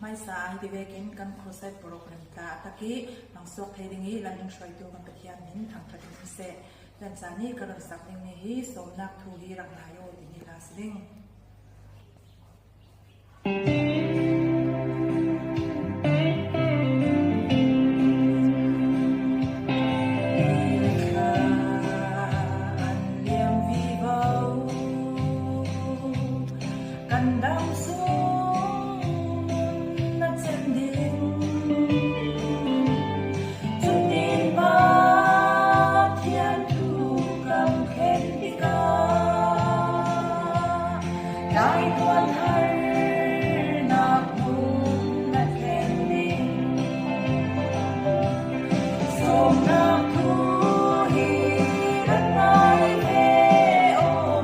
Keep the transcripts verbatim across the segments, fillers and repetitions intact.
Maisa hiti vekin kan Crusade program tla a tak i langsuak thei ding i lam in hruaitu kan Pathian min thangthat in seh. Tua ciangin ka run sak ding mi hi, sawmnak thu hi rak ngai aw, ti ni la si ding. Kan dam sung na cem ding. Cutin Pathian thu kam khen tikah laituan harnak hmun na khen ding. Sawmnak thu hi rak ngai ve aw,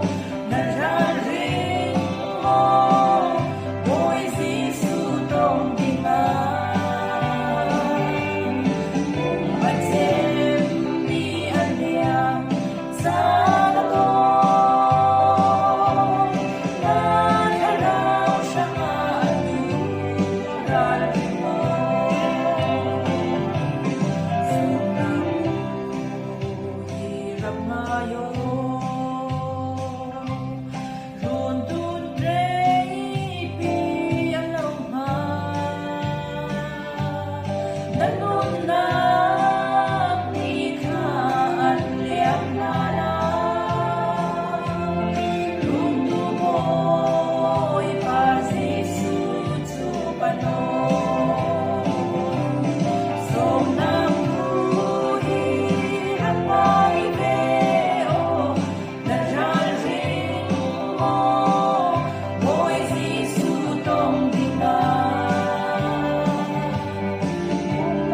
na ralring maw, Bawi Jesuh tawng dingah. A cem ni a liam sa na tawng, na thlarau sangah a tu ralring maw. Sawmnak thu hi rak ngai aw, Runtun reipi a lo hma, na nunnak ni kha an liam hna la. Lungtu Bawipa Jesuh cu pan aw. Sawmnak thu hi rak ngai ve aw, na ralring maw, Bawi Jesuh tawng dingah.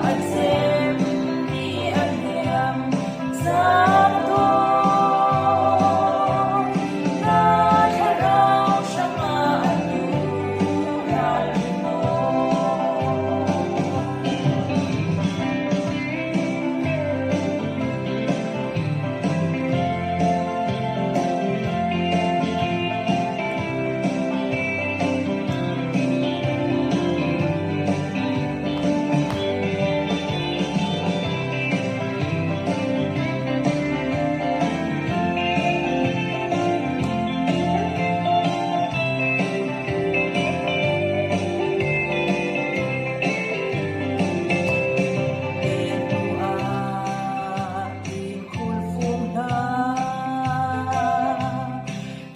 A cem ni a liam sa na tawng, na thlarau sangah a tu ralring maw.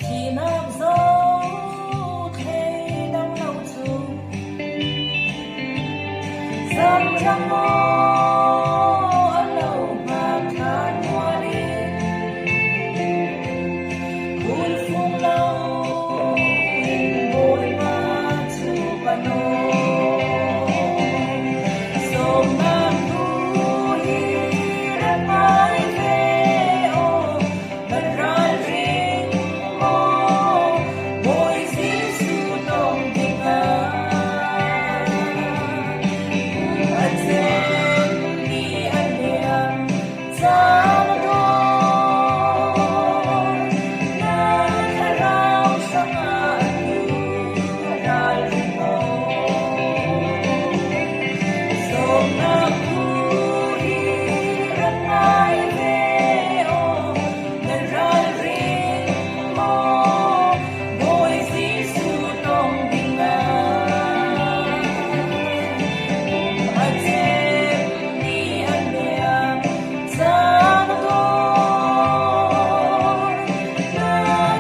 Thihnak zo thei dang lo cung, zamrang maw a lo hngak ṭhan mual in, kulfung lo in Bawipa cu pan aw. Sawmnak thu hi rak ngai ve aw, na ralring maw, Bawi Jesuh tawng dingah. A cem ni a liam sa na tawng, na thlarau sangah a tu ralring maw. Sawmnak thu hi rak ngai ve aw, na ralring maw, Bawi Jesuh tawng dingah. A cem ni a liam sa na tawng, na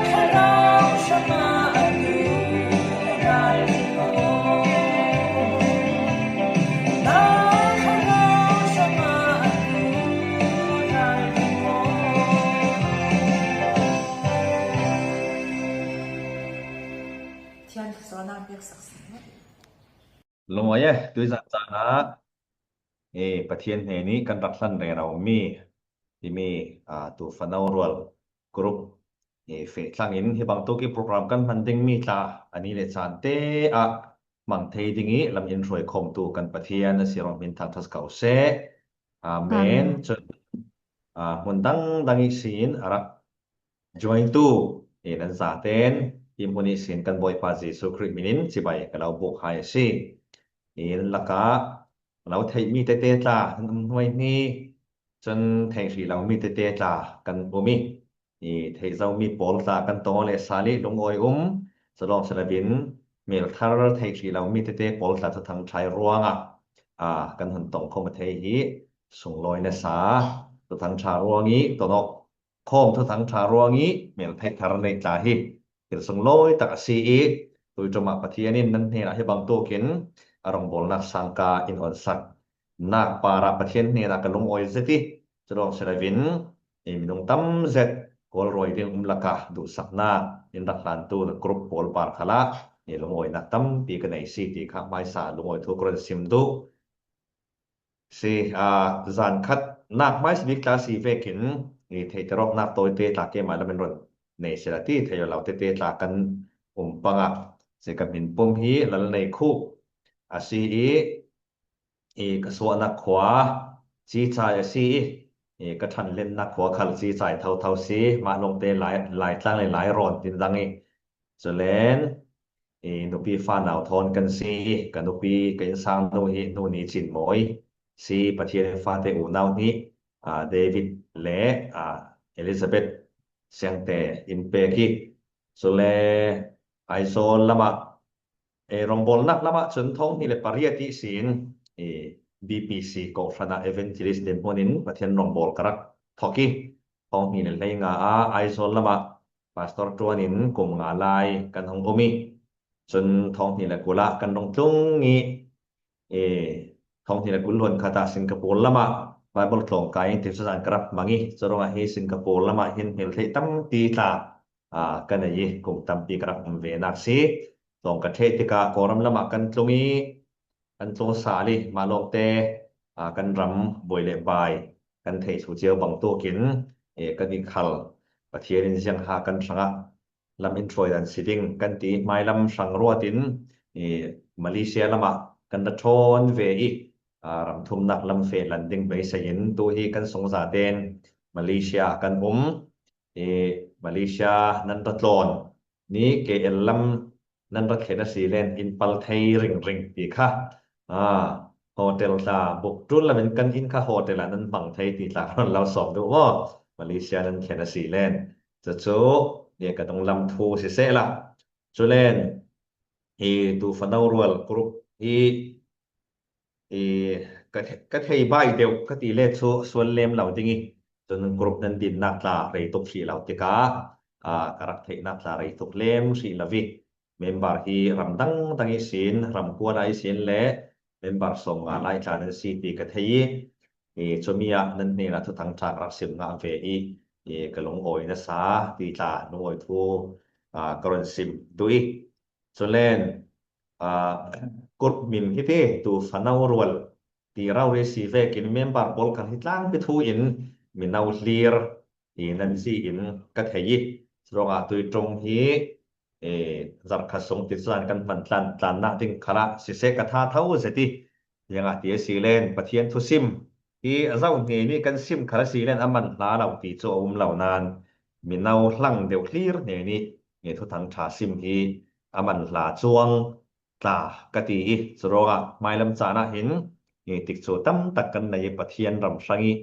thlarau sangah a tu ralring maw. Na thlarau sangah a tu ralring maw. Thian Kha Sualnak pek sak seh. Lungawi e, tuizan caan ah, eh, Pathian hnen i kan rak hlan rero mi, timi, ah, tu Fano Rual group, eh, feh thlangin hi bangtuk i program kan hman ding mi tla a ni le caan te ah hmang thei ding i lam in hruai khawmtu kan Pathian a si ruangah min thangṭhat ko seh. Amen. Amen. Cun, ah, hmun dangdang ihsin a rak jointu, eh, nan zaten hi hmun ihsin kan Bawipa Jesuh Khrih minin cibai ka lo buk hai a si. I lakah lo theih mi tete tla kan um nuai ni, cun theih hrih lo mi tete tla kan um i, i theih zo mi pawl tla kan tong le sal i lungawi um. Culawng si loin mel thar theih hrih lo mi tete pawl tla thuthang ṭha i ruangah, a, kan hun tong khawm a thei hi. Sunglawi nasa, thuthang ṭha ruang i tonawk khawm thuthang ṭha ruang i mel theih thar nei tla hi. Thil sunglawi tak a si i, tui ṭum ah Pathian in nan hnenah hi bangtukin a rawngbawlnak sangka in honsak nak parah Pathian hnenah ka lungawi zet i, culawng si loin i minung tam zet Kawlrawi ding um lakah duhsaknak in rak hlantu na group pawl par khalah i lungawinak tampi ka nei si ti kha hmaisa lungawi thu ka run sim duh. Si, a, zan khat nak hmaisa bik tla si vekin i theihter awknak tawite tla keimah lam in run nei sila ti thei lo tete tla kan um pangah si ka hmin pum hi Lal Nei Khuk a si i, i ka suahnak khua Cicai a si i, i ka ṭhanlennak khua khal Cicai thotho si, mah lawngte Lai, Laitlang le Lairawn tin dang i, culen i nupi fanau thawn kan si i, ka nupi ka innsangnu hi Nu Ni Cin Mawi si, Pathian in fate unau hnih, a, David le, a, Elizabeth Siangte in pek i, cule Aizawl lamah, e, rawngbawlnak lamah cun thawng hnih le pariat ihsin i B P C kohhran ah evangelist dinhmun in Pathian rawngbawl ka rak thawk i, thawng hnih le hleinga ah Aizawl lamah pastor ṭuan in kum nga lai kan hong um i, cun thawng hnih le kul ah kan rung tlung i, e, thawng hnih le kul hun khat ah Singapore lamah Bible tlawngkai in tikcu zan ka rak hmang i, curuangah hi Singapore lamah hin hmeltheih tampi tla, a, ka nei i, kum tampi ka rak um ve nak si. Tlawng ka ṭheh tikah Kawlram lamah kan tlung i, kan tlung sal i, mah lawngte, a, kan ram buai le bai kan theih thu cio bangtukin, e, kan i khal Pathian in ziangha kan hrangah lam in ṭhuai dan si ding kan ti hmailam hrang ruatin, i, Malaysia lamah kan ra ṭhawn ve i, a, ram thumnak lam feh lan ding beisei in tu hi kan sungzaten Malaysia kan um. I, Malaysia nan ra tlawn ni K L lam nan ra thlen a si len in pal thei ringring ti kha. A, hotel tla buk ṭul lamin kan inn kha hotel ah nan hmang thei ti tla kan lo sawm duh maw? Malaysia nan thlen a si len. Cucu, e, ka dunglam thu siseh la. Culen, i, tu Fano Rual group i, i, ka, ka thei bai deuh ka ti le cu sual lem lo ding i, cun group nan dinnak tla rei tuk hrih lo tikah, a, ka rak theihnak tla rei tuk lem hrih lo i, member hi ram dangdang ihsin, ram kual ah ihsin le member sawmnga lai tla nan si ti ka thei i, i, cumi ah nan hnenah thuthang ṭha ka rak sim ngah ve i, i, ka lungawi nasa ti tla lungawi thu, a, ka run sim duh i. Culen, a, group min hi ti tu Fano Rual ti rori si vekin member pawl khan hi tlangpi thu in mino hlir i nan si in ka thei i, curuangah tui ṭum hi, e, zarhkhat sung tikcu zan kan hman tlan, tlannak ding khalah siseh ka tha tho zet i, ziangah ti a si len Pathian thusim hi a zoh hnen i kan sim khal a si len a man hla lo ti cu a um lo nan mino hlang deuh hlir hnen i, e, thuthang ṭha sim hi a man hla cuang tla ka ti i, curuangah hmailam caan ah hin, i, tikcu tamtak kan nei i Pathian ram hrang i,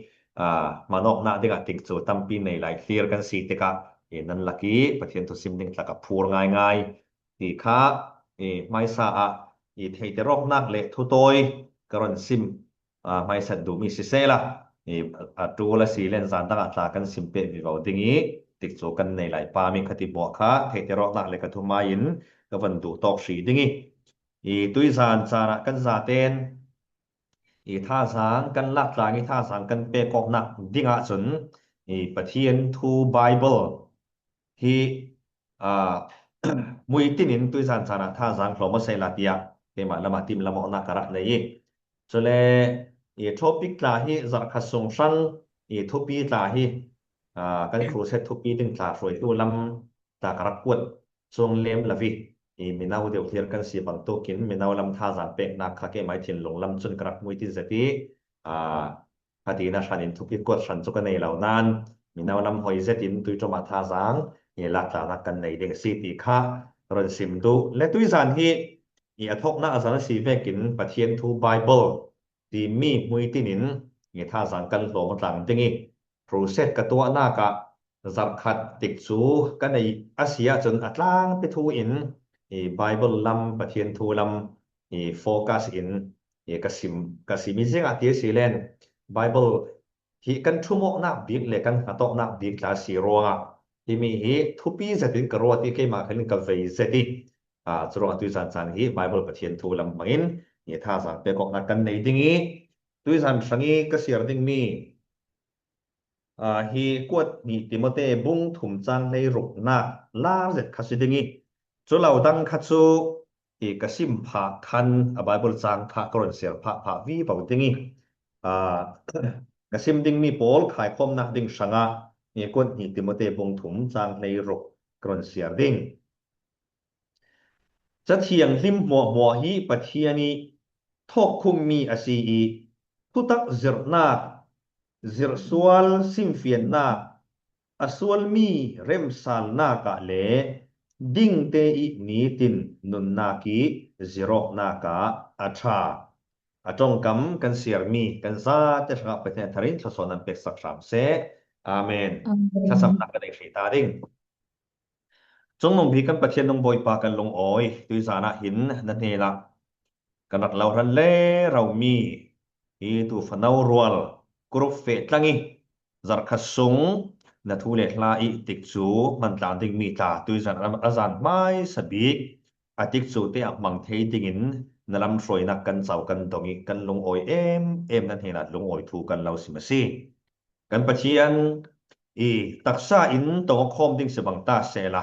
a, hmanawknak dingah tikcu tampi nei lai hlir kan si tikah, i, nan lak i Pathian thusim ding tla ka phur ngaingai ti kha, i, hmaisa ah, i, theihter awknak le thutawi ka run sim, a, hmaisat duhmi siseh la, i, a, ṭul a si len zan dangah tla kan sim peh vivo ding i, tikcu kan nei lai pam i kha ti buah kha theihter awknak le ka thumai in ka van duh tawk hrih ding i, i, tuizan caan ah kan zaten i thazaang kan lak tlang i thazaang kan pek awknak dingah cun, i, Pathian thu Bible hi, a, muitin in tuizan caan ah thazaang hlawm a sei la tiah keimah lamah timlam awknak ka rak nei i, cule, i, topic tla hi zarhkhat sung hrang, i, thupi tla hi, a, kan crusade thupi ding tla hruaitu lam tla ka rak kuat cuang lem lo i, i, mino deuh hlir kan si bangtukin mino lam thazaang peknak kha keimah i thinlung lam cun ka rak muitin zet i, a, khatin a hran in thupi kuat hran cu ka nei lo nan mino lam hoi zet in tui ṭum ah thazaang, i, laktlanak kan nei ding a si ti kha run sim duh le tuizan hi, i a thokna a zan a si vekin Pathian thu Bible ti mi hmuitin in i thazang kan hlawm a tlang ding i, crusade ka tuahnak ah zarhkhat tikcu ka nei a si ahcun a tlangpi thu in i Bible lam, Pathian thu lam i focus in i ka sim, ka sim i ziangah ti a si len Bible hi kan ṭhumawknak bik le kan hngatawknak bik tla si ruangah himi hi thupi zetin ka ruat i keimah khalin ka vei zet i, aa, curuangah tuizan caan hi Bible Pathian thu lam hmangin i thazang pekawknak kan nei ding i, tuizan hrang i ka siar dingmi, aa, hi kuat hnih Timote bung thum cang hleiruknak lar zet kha si ding i, cu lo dang kha cu i ka sim phah khan a Bible cang kha ka run siar phah phah vivo ding i, aa, ka sim dingmi pawl khaikhawmnak ding hrangah i kuat hnih Timote bung thum cang hleiruk ka run siar ding. Ca thianghlim hmuahhmuah hi Pathian i thawkkhummi a si i, thutak zirhnak, zirhsual simfiannak, a sualmi remsalnak ah le dingte i nitin nunnak i zirawknak ah a ṭha. A ṭongkam kan siarmi kan zate hrangah Pathian a tharin thluasuah nan peksak hram seh. Amen. Amen. Thlasamnak kan nei hrih ta ding. Cungnung bik kan Pathian nung Bawipa kan lungawi, tuizan ah hin na hnenah kan rak lo hran le romi i tuufa no rual kurup feh tlang i zarhkhat sung na thu le hla i tikcu hmantlang dingmi tla tuizan a zan hmaisa bik a tikcu te a hmang thei dingin na lamhruainak kan cau kan dong i kan lungawi em em na hnenah lungawi thu kan lo sim a si. Kan Pathian i taksa in tong khawm ding si bang ta sehla,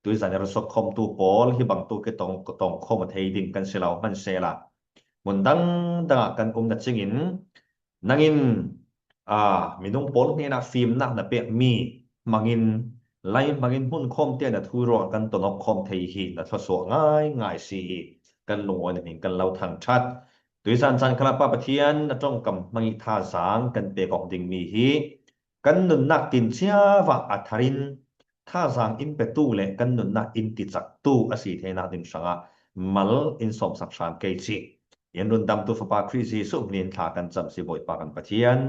tuizan i run suak khawmtu pawl hi bangtuk i tong, tong khawm a thei ding kan si lo hman sehla, mun dangdang ah kan um na cingin nangin, aa, minung pawl hnenah fimnak na pekmi hmangin, lai hmangin hmun khawmte na thu ruangah kan tonawk khawm thei hi na thluasuah ngaingai si i kan lungawi na hmin kan lo thangṭhat. Tuizan caan khalah Pa Pathian na ṭongkam hmang i thazang kan pekawk dingmi hi kan nunnak tin ciavah a tharin thazang in petu le kan nunnak in ticaktu a si theinak ding hrangah mal in sawmsak hram kei ci. In rundamtu Fapa Khrih Jesuh hminin thla kan cam si Bawipa kan Pathian.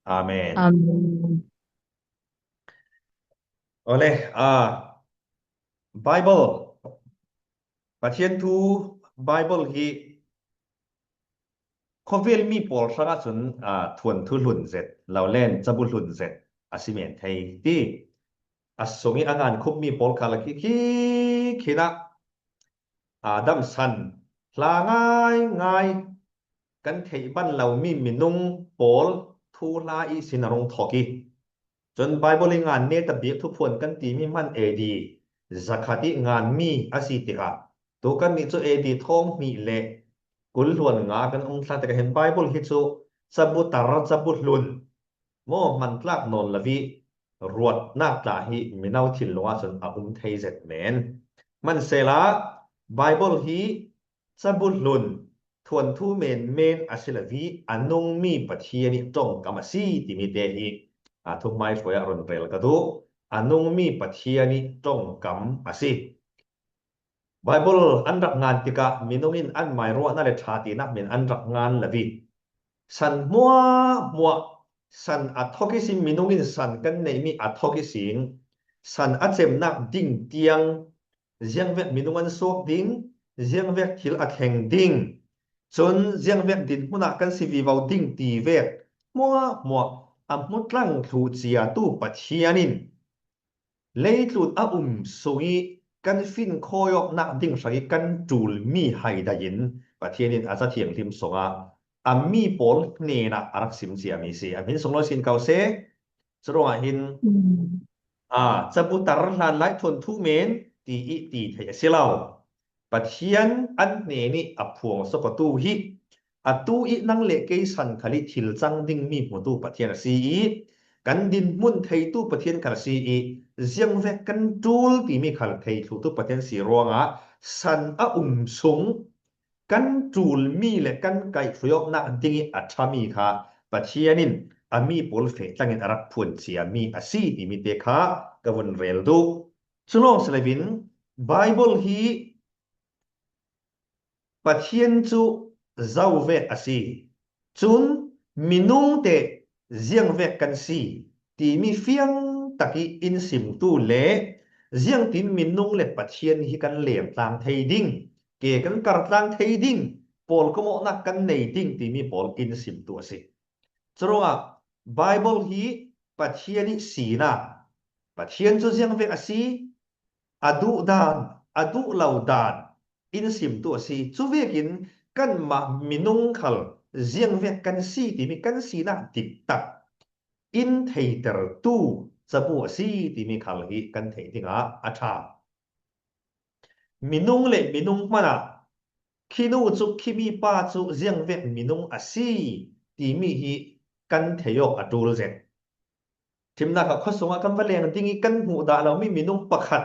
Amen. Amen. Awle, a, Bible, Pathian thu Bible hi khawvel mi pawl hrangah cun, aa, thuanthu hlun zet, lo len cabu hlun zet a si men thei ti. A sung i a ngan khummi pawl kha la khi, khi, khinah, aa, damsan hla ngaingai kan theih ban lomi minung pawl thuhla ihsin a rung thawk i, cun Bible i ngan neta bik thuphuan kan timi hman A D zakhat i nganmi a si tikah, tu kannih cu A D thawng hnih le kul hluan nga kan um tla tikah hin Bible hi cu cabu tar, cabu hlun maw hman tlak nawn lo i ruatnak tla hi mino thinlung ahcun a um thei zet men. Hmansehla Bible hi cabu hlun thuanthu menmen a si lo i a nungmi Pathian i ṭongkam a si timi te hi, a, thuhmai hruai ah run rel ka duh. A nungmi Pathian i ṭongkam a si. Bible an rak ngan tikah minung in anmai ruahnak le ṭha tinak men an rak ngan lo i san hmuahhmuah, san a thawk ihsin, minung in san kan neihmi a thawk ihsin san a cemnak ding tiang ziangvek minung an suak ding, ziangvek thil a thleng ding, cun ziangvek dinhmun ah kan si vivo ding ti vek hmuahhmuah a hmutlang thluh ciatu Pathian in leitlun a um sung i kan fin khawi awknak ding hrang i kan ṭulmi hai dai in Pathian in a Ca Thianghlim sungah a mi pawl hnenah a rak sim ciami si. A hmin sunglawi sin ko seh. Curuangah hin, mm, aa, cabu tar hlanlai thuanthu men ti i ti theih a si lo. Pathian an hnen i a phuang sokawtu hi a tu i nang le kei san khal i thil cang dingmi hmutu Pathian a si i kan dinhmun theitu Pathian khal a si i ziangvek kan ṭul timi khal thei thlutu Pathian si ruangah san a um sung kan ṭulmi le kan kaihhruaiawknak ding i a ṭhami kha Pathian in a mi pawl feh tlangin a rak phuan ciami a si timi te kha ka vun rel duh. Cu lawng si loin Bible hi Pathian cu zo vek a si. Cun minung teh ziangvek kan si timi fiangtak i in simtu le ziangtin minung le Pathian hi kan lengtlang thei ding, ke kan kartlang thei ding, pawlkomawhnak kan nei ding timi pawl in simtu a si. Curuangah Bible hi Pathian i sinak, Pathian cu ziangvek a si, a duh dan, a duh lo dan in simtu a si. Cuvekin kanmah minung khal ziangvek kan si timi kan sinak diktak in theitertu cabu a si timi khal hi kan theih dingah a ṭha. Minung le minung hmanah khinu cu khimi pa cu ziangvek minung a si timi hi kan thei awk a ṭul zen. Thimnak ah khuasungah kan va leng ding i kan hmuh dah lomi minung pakhat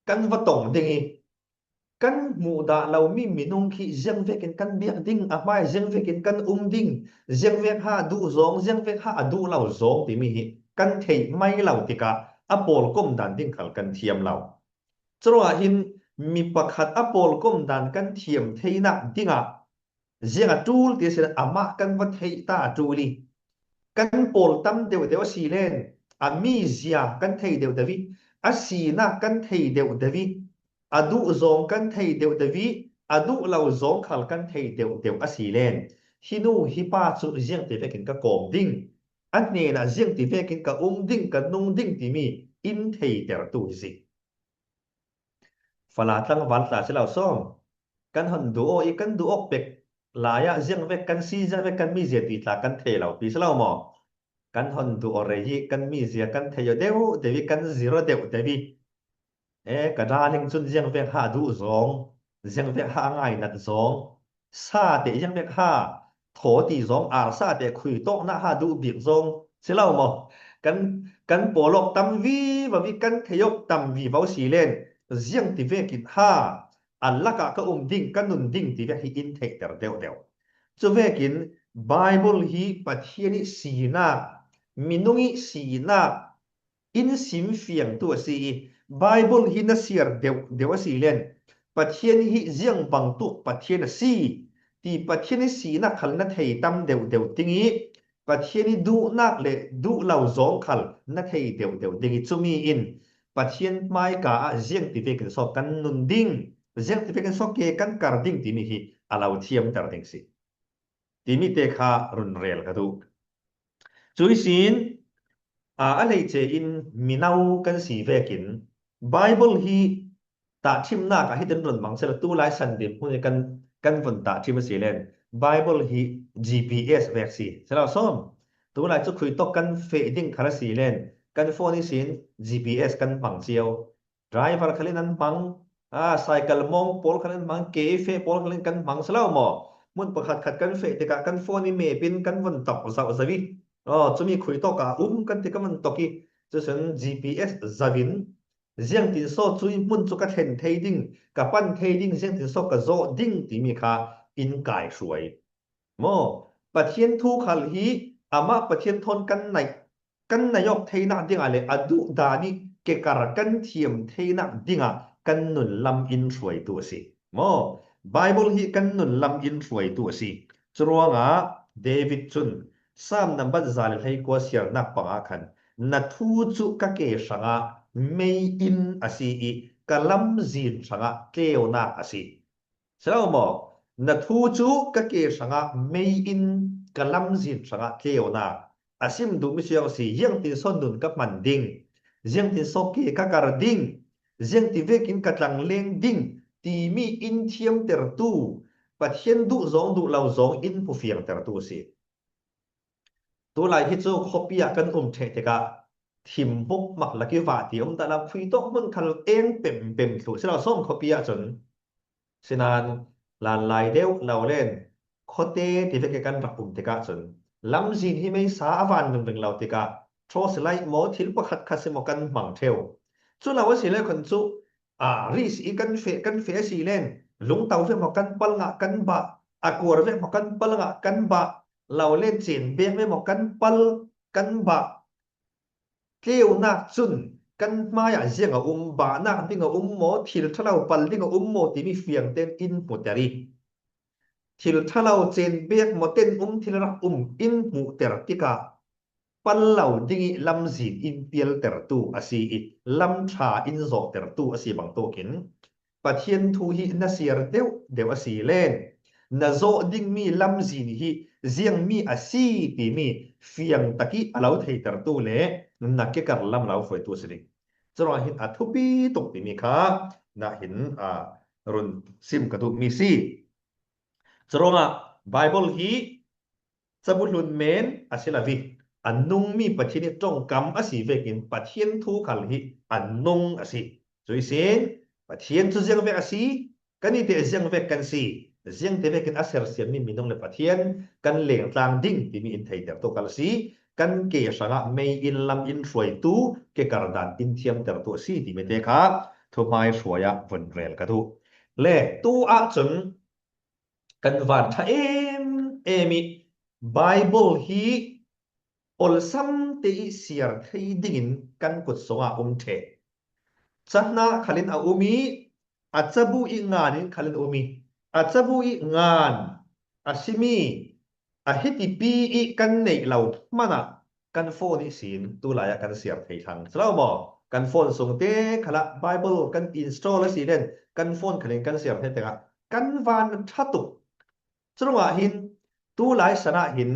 kan va tong ding i kan hmuh dah lomi minung khi ziangvekin kan biak ding, a hmai ziangvekin kan um ding, ziangvek ha a duh zawng, ziangvek ha a duh lo zawng timi hi kan theih mai lo tikah a pawlkom dan ding khal kan thiam lo. Curuangah hin mi pakhat a pawlkom dan kan thiam theinak dingah ziang a ṭul ti a si le amah kan va theih ta a ṭul i kan pawl tam deuhdeuh a si len a mizia kan thei deuhdeuh i a sinak kan thei deuhdeuh i a duh zawng kan thei deuhdeuh i a duh lo zawng khal kan thei deuhdeuh a si len hi nu hi pa cu ziangti vekin ka kawm ding, a hnenah ziangti vekin ka um ding, ka nung ding timi in theitertu hi si. Fala tlangval tla si lo sawm. Kan hon duh aw i kan duh awk pek lai-ah ziangvek kan si, ziangvek kan mizia ti tla kan thei lo pi si lo maw? Kan hon duh aw rei i kan mizia kan thei aw deuhdeuh i kan zir aw deuhdeuh i. E, ka darling cun ziangvek ha a duh zawng, ziangvek ha a ngainat zawng, sa teh ziangvek ha thaw ti zawng, arsa teh khui tawknak ha duh bik zawng si lo maw? Kan, kan pawl awk tam vivo i kan thei awk tam vivo si len ziangti vekin ha a lakah ka um ding, ka nun ding ti vek hi in theihter deuhdeuh. Cuvekin Bible hi Pathian i sinak, minung i sinak in simfiangtu a si i Bible hi na siar deuhdeuh a si len Pathian hi ziang bangtuk Pathian a si ti Pathian i sinak khal na thei tam deuhdeuh ding i Pathian i duhnak le duh lo zawng khal na thei deuhdeuh ding i cumi in Pathian hmaika ah ziangti vekin sawk kan nun ding, ziangti vekin sawk ke kan kar ding timi hi a lo thiamter ding si. Timi te kha run rel ka duh. Cui sin a, a hleice in mino kan si vekin Bible hi tahṭhimnak ah hiten run mang sela tulai Sunday hmun hi kan, kan vun tahṭhim a si len Bible hi G P S vek si. Sela sawm. Tulai cu khui tawk kan feh ding khal a si len kan phone hi sin G P S kan hmang cio. Driver khalin an hmang, a, cycle mawng pawl khalin an hmang, ke i feh pawl khalin kan hmang si lo maw? Hmun pakhat khat kan feh tikah kan phone i map in kan vun tawk zauh zauh i. Aw, cumi khui tawk a um kan ti kan vun tawk i. Cusun G P S zauh in ziangtin saw cui hmun cu ka thlen thei ding, ka pan thei ding, ziangtin saw ka zawh ding timi kha in kai hruai. Maw, Pathian thu khal hi amah Pathian thawn kan naih, kan naih awk theinak dingah le a duh dan i kekar kan thiam theinak dingah kan nun lam in hruaitu a si. Maw, Bible hi kan nun lam in hruaitu a si. Curuangah David cun Sam nambat za le hleikua siarnak pangah khan na thu cu ka ke hrangah mei in a si i ka lamzin hrangah tleunak a si. Si lo maw? Na thu cu ka ke hrangah mei in ka lamzin hrangah tleunak a sim duhmi siang a si. Ziangtin saw nun ka hman ding, ziangtin saw ke ka kar ding, ziangti vekin ka tlangleng ding timi in thiamtertu, Pathian duh zawng duh lo zawng in hmufiangtertu a si. Tulai hi cu khuapi ah kan um ṭheh tikah thim hmuk mak lak i vah ti um dah lam khui tawk hmun khal eng pempem thluh si lo sawm khuapi ah cun. Sinan lanlai deuh lo len khuate ti vek i kan rak um tikah cun lamzin hi meisa a van ringring lo tikah thawsilai maw thil pakhat khat si maw kan hmang ṭheu. Cu lo a si le khun cu a, ris i kan feh, kan feh a si len lungto vek maw kan palngah kan bah, a kuar vek maw kan palngah kan bah, lo len cin bek vek maw kan pal kan bah. Tleunak cun kan hmaiah ziang a um, bahnak ding a um maw, thil ṭhalo pal ding a um maw timi fiangten in hmuter i thil ṭha lo cen bek maw, ten um thil rak um in hmuhter tikah pal lo ding ih lamzin in pialtertu a si ih, lam ṭha in zawhtertu a si bangtukin Pathian thu hi na siar deuhdeuh a si len, na zawh dingmi lamzin hi ziangmi a si timi fiangtak ih a lo theitertu le na kekar lam a lo hruaitu a si ding. Curuangah hin a thupi tuk timi kha na hin a run sim ka duhmi si. Curuangah Bible hi cabu hlun men a si lo hi, a nungmi Pathian ih ṭongkam a si vekin Pathian thu khal hi a nung a si. Cuih sin Pathian cu ziangvek a si, kan ite ziangvek kan si, ziangte vekin a sersiammi minung le Pathian kan lengtlang ding timi in theitertu khal a si. Kan ke hrangah mei in lam in hruaitu kekar dan in thiamtertu a si timi te kha thuhmai hruai ah vun rel ka duh. Le tu ahcun kan van ṭha em em ih Bible hi olsamte ih siar thei dingin kan kut sungah um ṭheh. Cahna khalin a um ih a cabu ih ngan in khalin a um ih a cabu ih ngan a simi a hitipi ih kan neih lo hmanah kan phone ihsin tulai ah kan siar thei thlang si lo maw? Kan phone sungte khalah Bible kan install a si len kan phone khalin kan siar thei tikah kan van ṭha tuk. Curuangah hin tulai sanah hin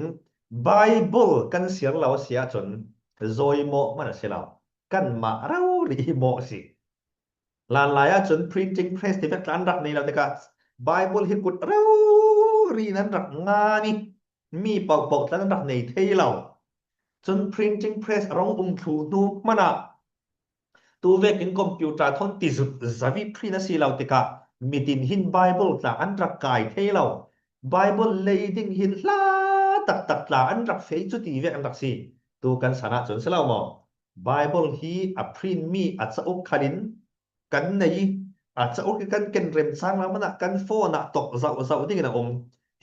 Bible kan siar lo a si ahcun zawimawh man a si lo, kanmah rori hi mawh a si. Lanlai ahcun printing press tivek tla an rak nei lo tikah Bible hi kut rori in an rak ngan ih mi pohpoh tla an rak nei thei lo. Cun printing press a rung um thluh hnu hmanah tu vekin computer thawn tizut zavi print a si lo tikah mitin hin Bible tla an rak kai thei lo. Bible lei ding hin hla taktak tla an rak fei cu ti vek an rak si. Tu kan sanah cun si lo maw? Bible hi a print mi a cauk khalin kan nei ih a cauk ih kan ken remcang lo hmanah kan phone ah tawk zauhzauh dingin a um.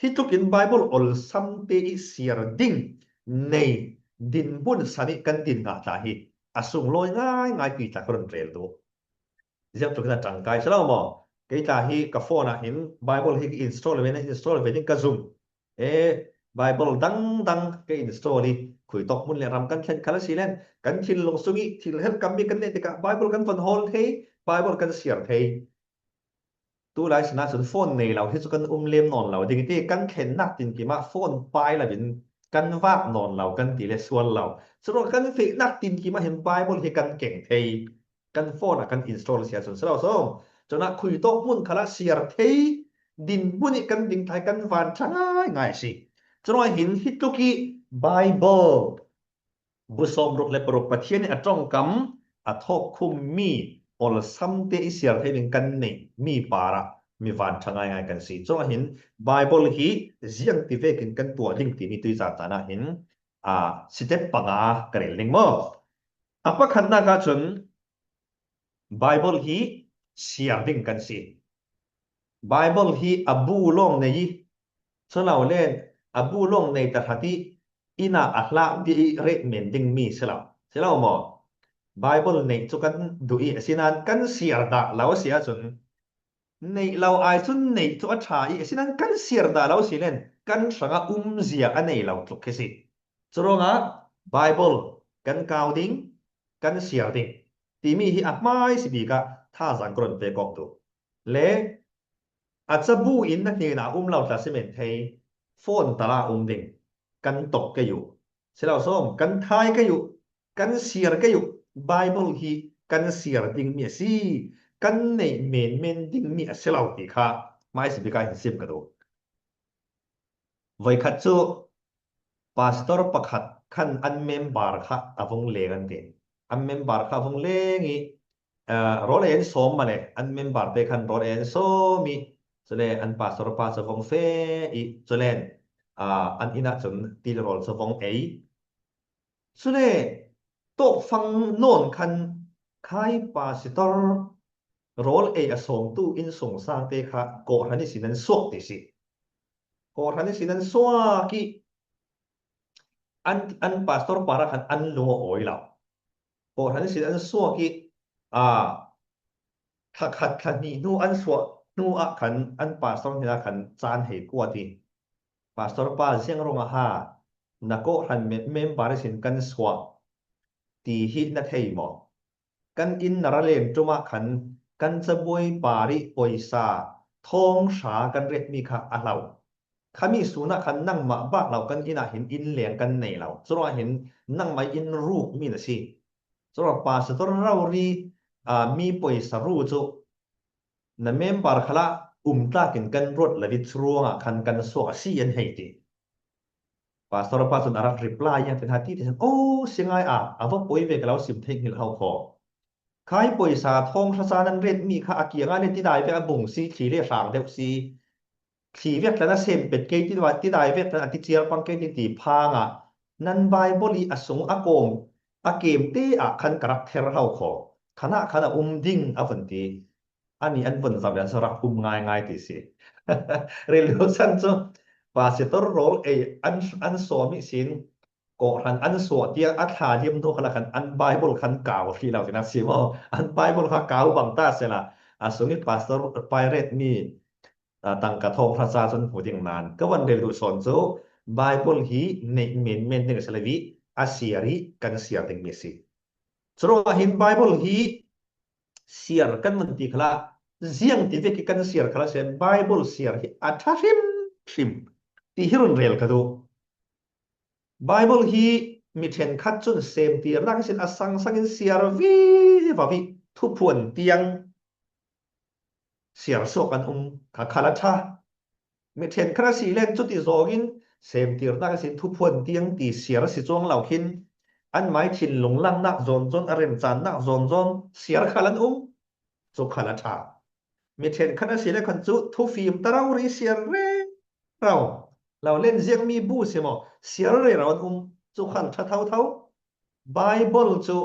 Hi tlukin Bible olsamte ih siar ding nei dinhmun san ih kan din ngah tla hi a sunglawi ngaingai tui tla ka run rel duh. Ziangtlukin a ṭangkai si lo maw? Kei tla hi ka phone ah hin Bible hi ka install ve, na install ve ding ka zum. E, Bible dangdang ka install ih khuitawk hmun le ram kan thlen khal a si len kan thinlung sung ih thil herhkammi kan neih tikah Bible kan von hawl thei, Bible kan siar thei. Tulai sinah cun phone nei lo hi cu kan um lem nawn lo ding ih ti kan thlennak tinkim ah phone pai lo in kan vak nawn lo kan ti le sual lo. Curuangah kan fehnak tinkim ah hin Bible hi kan keng thei. Kan phone ah kan install a si ahcun si lo sawm. Cun ah khuitawk hmun khalah siar thei dinhmun ih kan ding thai kan van ṭha ngaingai a si. Curuangah hin hi tluk ih Bible bu sawmruk le paruk Pathian ih a ṭongkam a thawkkhummi olsamte ih siar thei ding kan neih mi parah mi van ṭha ngaingai kan si. Curuangah hin Bible hi ziangti vekin kan tuah ding timi tuizan caan ah hin aa, step panga ka rel ding maw? A pakhatnak ahcun Bible hi siar ding kan si. Bible hi a bu lawng nei ih, cu lo len a bu lawng nei tahrat ih inn ah a hlak bia ih reh men dingmi si lo. Si lo maw? Bible neih cu kan duh ih, asinain kan siar dah lo a si ahcun, neih lo ai cun neih cu a ṭha ih, asinain kan siar dah lo si len kan hrangah umzia a nei lo tluk khi si. Curuangah Bible kan kau ding, kan siar ding timi hi a hmaisabik ah thazang ka run pek awk duh. Le a cabu in na hnenah a um lo tla si men thei, phone tala um ding, kan tawk kei uh. Si lo sawm, kan thai kei uh, kan siar kei uh. Bible hi kan siar dingmi a si, kan neih menmen dingmi a si lo ti kha hmaisabik ah hin sim ka duh. Voikhat cu pastor pakhat khan an member kha a vung leng an ti. An member kha a vung leng ih, aa, rawl ei an sawm mah le, an member te khan rawl ei an sawm ih, cule an pastor pa cu a vung feh ih, cule, aa, an inn ah cun ṭilrawl cu a vung ei. Cule tawkfang nawn khan khai pastor rawl ei a sawmtu innsungsangte kha kawhhran ihsin an suak ti si. Kawhhran ihsin an suak ih an, an pastor parah khan an lung a awi lo. Kawhhran ihsin an suak ih, aa, thla khat thla hnih hnu an suah hnu ah khan an pastor hna khan caan hei kuat hi. Pastor pa, ziang ruangah ha na kawhhran me-, member sin kan suah ti hi na thei maw? Kan inn na ra len ṭum ah khan kan cabuai par ih poisa thawng hra kan ret mi kha a hlau. Khami sun ah khan nangmah bak lo kan inn ah hin inn leng kan nei lo. Curuangah hin nangmah inn ruk mi na si. Curuangah pastor rori, aa, mi poisa ru cu na member khalah um tlakin kan ruat lo ih curuangah khan kan suak a si an hei ti. Pastor pa cun a rak reply, iang ten ha ti ti cun, "Oh, si ngai a, a va poi ve ka lo sim thei ngilh ho kho. Khai poisa thawng hra ca nan ret mi kha a kiangah le tidai vek a bung si, thli le hrang deuh si. Thli vek tlan a sem pet kei tidai, tidai vek tlan a ti ciar pang kei ti ti phangah nan Bible ih a sung a kawm a kem te ah khan ka rak ther ho kho. Khanah khan a um ding," a vun ti. Ani an vun zam le an sa rak um ngaingai ti si. Rilru san cu pastor rawl ei an, an sawm ihsin kawhhran an suah tiang a thla liam hnu khalah khan an Bible khan kau hrih lo in a si maw? An Bible kha kau bang ta sehla a sung ih pastor pa ih ret mi, aa, tangka thawng hra ca cun hmu ding nan ka van rel duh sawn cu Bible hi neih menmen ding a si lo ih a siar ih kan siar ding mi a si. Curuangah hin Bible hi siar kan vun ti khalah, ziang ti vek ih kan siar khalah seh, Bible siar hi a ṭha hrimhrim ti hi run rel ka duh. Bible hi mi ṭhenkhat cun semtirnak ihsin a sangsang in siar vivo ih thuphuan tiang siar suak an um, kha khal a ṭha. Mi ṭhenkhat a si len cuti zawngin semtirnak ihsin thuphuan tiang ti siar a si cuang lo khin, anmah ih thinlung langnak zawnzawn, a remcannak zawnzawn siar khal an um, cu khal a ṭha. Mi ṭhenkhat a si le khan cu thufim ta rori siar rero lo len ziangmi bu si maw, siar rero an um, cu khal ṭha thotho. Bible cu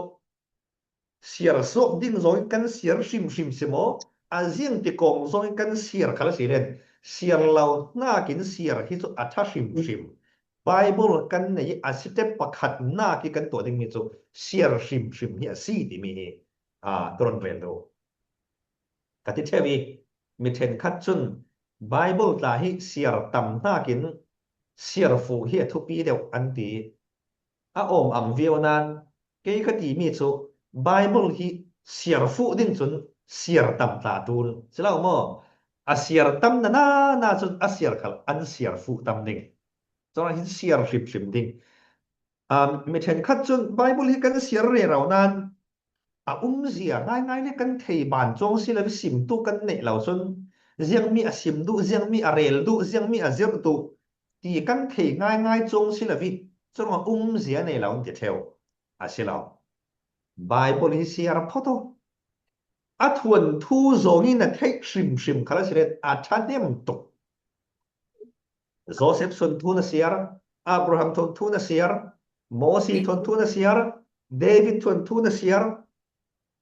siar suak ding zawngin kan siar hrimhrim si maw, a ziang ti kawng zawngin kan siar khal a si len, siar lo nakin siar hi cu a ṭha hrimhrim. Bible kan nei a si ṭep pakhat nak ih kan tuah dingmi cu siar hrimhrim hi a si timi hi, aa, ka run rel duh. Ka ti ṭheu ih mi ṭhenkhat cun Bible tla hi siar tam hnakin siar fuh hi a thupi deuh an ti. A awm ang viau nan kei ka timi cu Bible hi siar fuh ding cun siar tam tla tul si lo maw? A siar tam na na na cun a siar khal an siar fuh tam ding. Curuangah hin siar hrimhrim ding. Aa, mi ṭhenkhat cun Bible hi kan siar rero nan a umzia ngaingai le kan thei ban cuang si lo ih simtu kan neih lo cun, ziangmi a sim duh, ziangmi a rel duh, ziangmi a zirh duh ti kan thei ngaingai cuang si lo ih curuangah umzia nei lo an ti ṭheu a si lo. Bible hi siar phot aw. A thuanthu zawngin na theih hrimhrim khal a si len a ṭha hnem tuk. Joseph thuanthu na siar, Abraham thuanthu na siar, Mosi thuanthu na siar, David thuanthu na siar.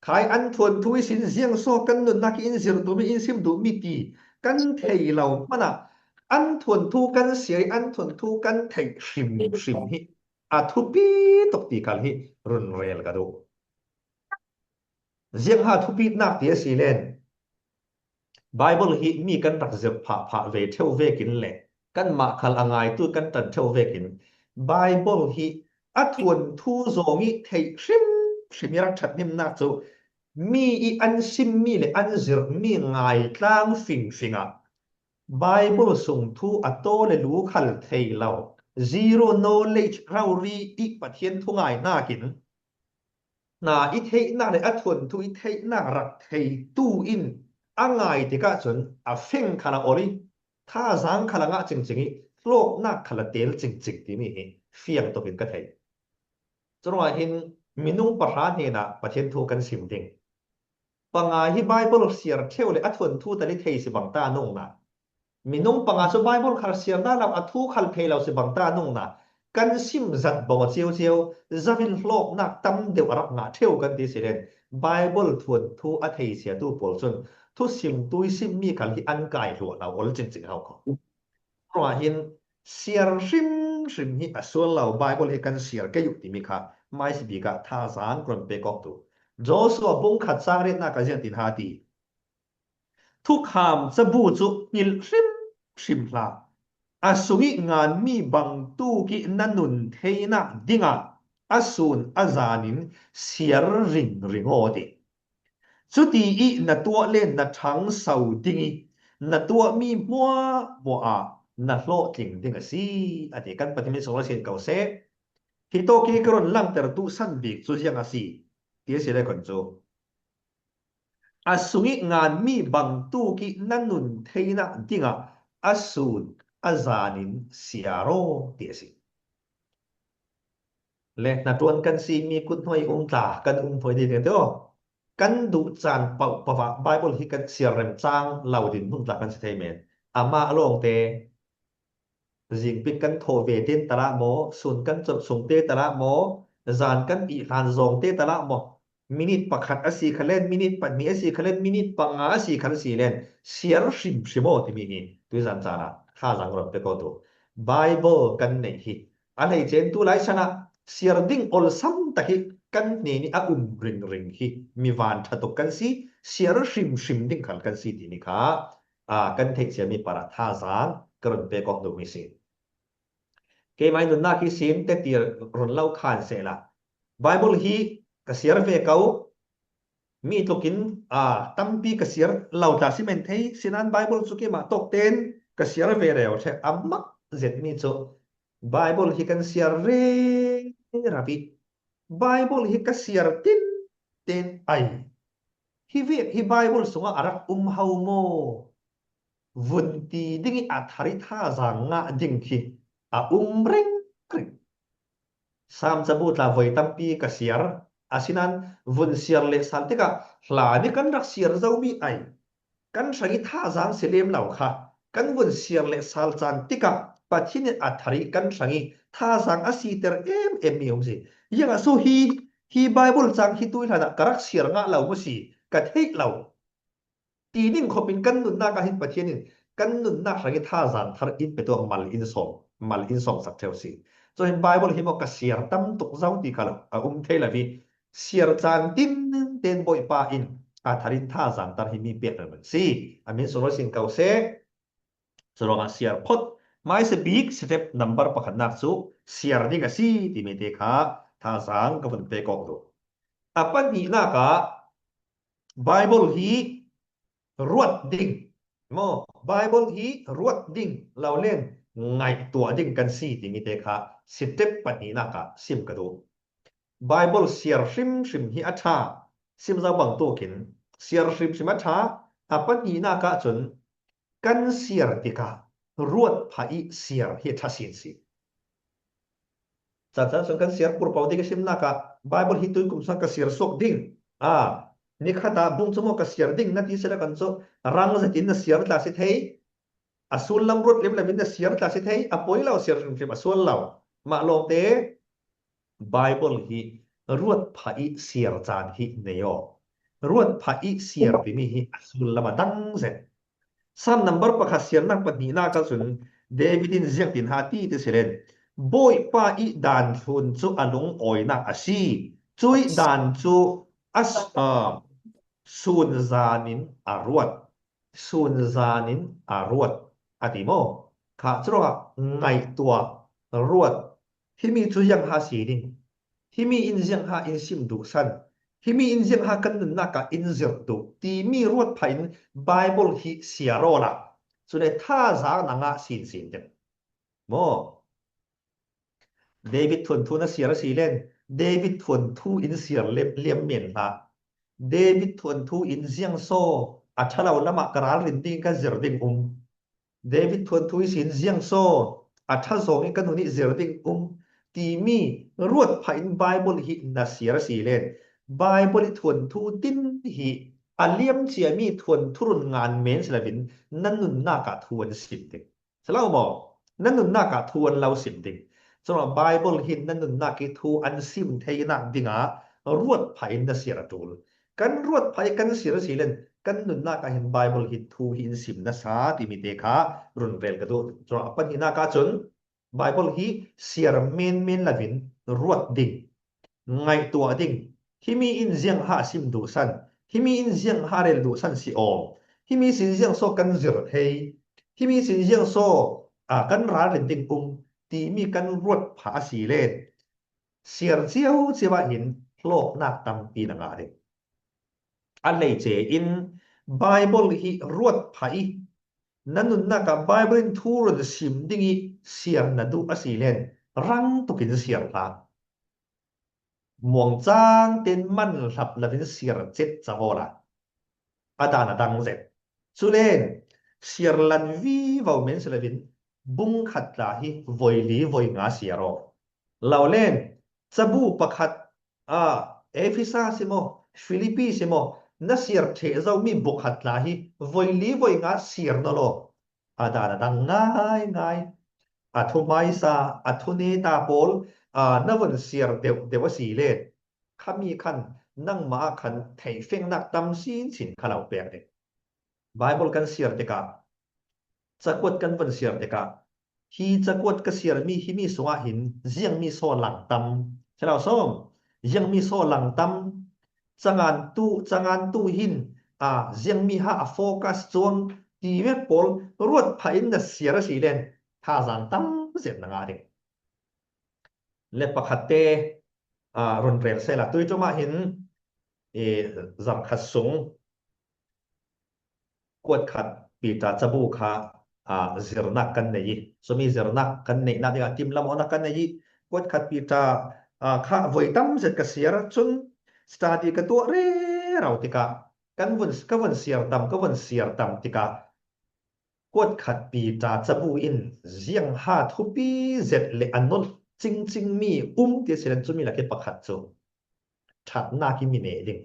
Khai an thuanthu ihsin ziangsaw kan nunnak ih in zirh duhmi, in sim duhmi ti kan thei lo hmanah an thuanthu kan siar ih an thuanthu kan theih hrimhrim hi a thupi tuk ti khal hi run rel ka duh. Ziangha thupitnak ti a si len, Bible hi mi kan rak zirh phahphah ve ṭheu vekin le kanmah khal a ngaitu kan ṭan ṭheu vekin, Bible hi a thuanthu zawng ih theih hrimhrim ih rak ṭhathnemnak cu mi ih an simmi le an zirhmi ngaitlang fingfing ah Bible sung thu a taw le lu khal thei lo, zero knowledge rori ih Pathian thu ngaihnakin hna ih theihnak le a thuanthu ih theihnak rak theitu in a ngai tikah cun a feng khal a ol ih, thazaang khal a ngah cingcing ih, hlawknak khal a teel cingcing timi hi fiang tukin ka thei. Curuangah hin minung pahra hnenah Pathian thu kan sim ding. Panga hi Bible siar ṭheu le a thuanthu tal ih thei si bangta nungna. Minung panga cu Bible khal siar dah lo, a thu khal thei lo si bangta nungna. Kan sim zat baw ciauciau, zavin hlawknak tam deuh a rak ngah ṭheu kan ti si len, Bible thuanthu a thei siatu pawl cun thusimtu ih simmi khal hi an kai hluah lo ol cingcing hau kho. Ruah hin siar hrimhrim hi a sual lo, Bible hi kan siar kei uh timi kha maisibik ah thazaang ka run pek awk tu. Joshua bung khat cang riatnak ah ziangtin ha ti. Thukham cabu cu hngilh hrimhrim hlah. A sungih nganmi bangtuk ih na nun theinak dingah a sun a zanin siar ringring aw ti. Cuti ih na tuah le na ṭhangso ding ih na tuahmi hmuahhmuah ah na hlawhtling ding a si, a ti. Kan Pathian min sung lo sin ko seh. Hi tawk ih ka run langter duhsan bik cu ziang a si ti a si le kon cu, a sungih nganmi bangtuk ih na nun theinak dingah a sun a zanin siar aw ti a si. Le hnaṭuan kan simi kuthnuai um tla kan um hnuai ding te aw. Kan duh caan pauh pauh ah Bible hi kan siar remcang lo din hmun tla kan si thei men. Amah lawngte zingpik kan thawh ve ten tala maw, sun kan colh sungte tala maw, zan kan ih hlan zawngte tala maw, minit pakhat a si kha len, minit pahnih a si kha len, minit panga a si kha si len, siar hrimhrim aw timi hi tuizan caan ah thazaang run pek aw tu. Bible kan neih hi a hleice in tu lai sanah siar ding olsam tak hi kan hnen ih a um ringring hi mi van ṭha tuk kan si, siar hrimhrim ding khal kan si timi kha, aa, kan theih ciami parah thazaang ka run pek aw duhmi si. Keimah ih nunnak hi sin tetir run lo khan sehla Bible hi ka siar ve ko. Mi tlukin, aa, tampi ka siar lo tla si men thei, sinan Bible cu keimah tawkten ka siar ve reu ṭheh a mak zetmi cu Bible hi kan siar reng rapi. Bible hi ka siar tinten ai. Hi vek hi Bible sungah a rak um ho maw? Vun ti ding ih a thar ih thazaang ngah ding khi a um ringring. Sam cabu tla voi tampi ka siar, asinan vun siar lehsal tikah hlan ih kan rak siar zomi ai. Kan hrang ih thazaang si lem lo kha kan vun siar lehsal caan tikah Pathian in a thar ih kan hrang ih thazaang a siter em em mi um si. Ziangah so hi, hi Bible cang hi tui hlanah ka rak siar ngah lo maw si ka theih lo. Ti ning khopin kan nunnak ah hin Pathian in kan nunnak hrang ih thazaang thar in pe tuah mal in sawm, mal in sawmsak theu si. Cuhin Bible hi maw ka siar tam tuk zo ti kha lo a um thei lo hi. Siar caan tinten Bawipa in a thar in thazaang tar hi mi pek ringring si. A min sung lo sin ko seh. Curuangah siar phot. Maise bik step number pakhatnak cu siar ding a si timi te kha thazaang ka vun pek aw duh. A pahnihnak ah Bible hi ruat ding maw, Bible hi ruat ding lo len ngaihtuah ding kan si timi te kha step pahnihnak ah sim ka duh. Bible siar hrimhrim hi a ṭha, sim zo bangtukin siar hrimhrim a ṭha. A pahnihnak ah cun kan siar tikah ruat phah ih siar hi a ṭha sinsin. Caan caan sung kan siar purpo ding a simnak ah Bible hi tui kum sung ka siar suak ding. A, ni khat ah bung cu maw ka siar ding na ti si le kan cu rang zetin na siar tla si thei. A sullam ruat limlam in na siar tla si thei, a poi lo siar hrimhrim a sual lo. Mah lawngte Bible hi ruat phah ih siar caan hi nei aw. Ruat phah ih siar timi hi a sullam a dang zet. Sam number pakhat siarnak pahnihnak ah cun David in ziangtin ha ti ti si len, Bawipa ih daan thlun cu a lungawinak a si. Cuih daan cu a s-, a, sun zanin a ruat. Sun zanin a ruat a ti maw? Kha curuangah ngaihtuah, ruat. Himi cu ziangha si ding. Himi in ziangha in sim duhsan. Himi in ziangha kan nunnak ah in zirh duh timi ruat phah in Bible hi siar awla. Cule thazaang na ngah sinsin ding. Maw? David thuanthu na siar a si len David thuanthu in siar liam, liam men hlah. David thuanthu in ziangsaw a ṭha lo lamah ka ralrin ding ka zir ding um. David thuanthu ihsin ziangsaw a ṭha zawng ih ka nun ih zir ding um timi ruat phah in Bible hi na siar a si len Bible ih thuanthu tin hi a liam ciami thuanthu run ngan men si loin na nunnak ah thu an sim ding. Si lo maw? Na nunnak ah thu an lo sim ding. Curuangah Bible hin na nunnak ih thu an sim theinak dingah ruat phah in na siar a ṭul. Kan ruat phah ih kan siar a si len kan nunnak ah hin Bible hin thu hi in sim na sa timi te kha run rel ka duh. Curuangah a pahnihnak ah cun Bible hi siar menmen loin ruat ding, ngaihtuah ding. Himi in ziangha sim duhsan, himi in ziangha rel duhsan si awm. himi sin ziang saw kan zir thei, himi sin ziang saw a kan ralrin ding um timi kan ruat phah a si len, siar ciauciau ah hin hlawknak tampi na ngah ding. A hleice in Bible hi ruat phah i, na nunnak ah Bible in thu run sim ding i siar na duh a si len, rang tukin siar hlah. Muangcang ten man hlap lo in siar cet ca hawl a, a dan a dang zet. Cu len siar lan vivo men si lo in bung khat tla hi voi li voi nga siar aw. Lo len cabu pakhat a, Efesa si maw, Filipi si maw, na siar theh zomi buk khat tla hi voi li voi nga siar nawn lo. A dan a dang ngaingai. A thumaisa, a thuneta pawl a na vun siar deuhdeuh a si len, khami khan nangmah ah khan theihfengnak tam sinsin kha lo pek ding. Bible kan siar tikah, cakuat kan vun siar tikah, hi cakuat ka siarmi himi sungah hin ziangmi saw lang tam, si lo sawm, ziangmi saw lang tam, cangan tu, cangan tu hin a ziangmi ha a focus cuang ti vek pawl ruat phah in na siar a si len, thazang tam zet na ngah ding. Le pakhatte a run rel sela, tui ṭum ah hin i zam khat sung kuat khat Peter cabu kha a zirnak kan nei i, sumi zirnak kan neihnak dingah timlam awknak kan nei i, kuat khat Peter a kha voi tam zet ka siar cun study ka tuah rero tikah kan vun, ka vun siar tam, ka vun siar tam tikah kuat khat Peter cabu in ziang ha thupi zet le a nolh cingcingmi um ti a si len, cumi lak i pakhat cu ṭhatnak i mi neh ding,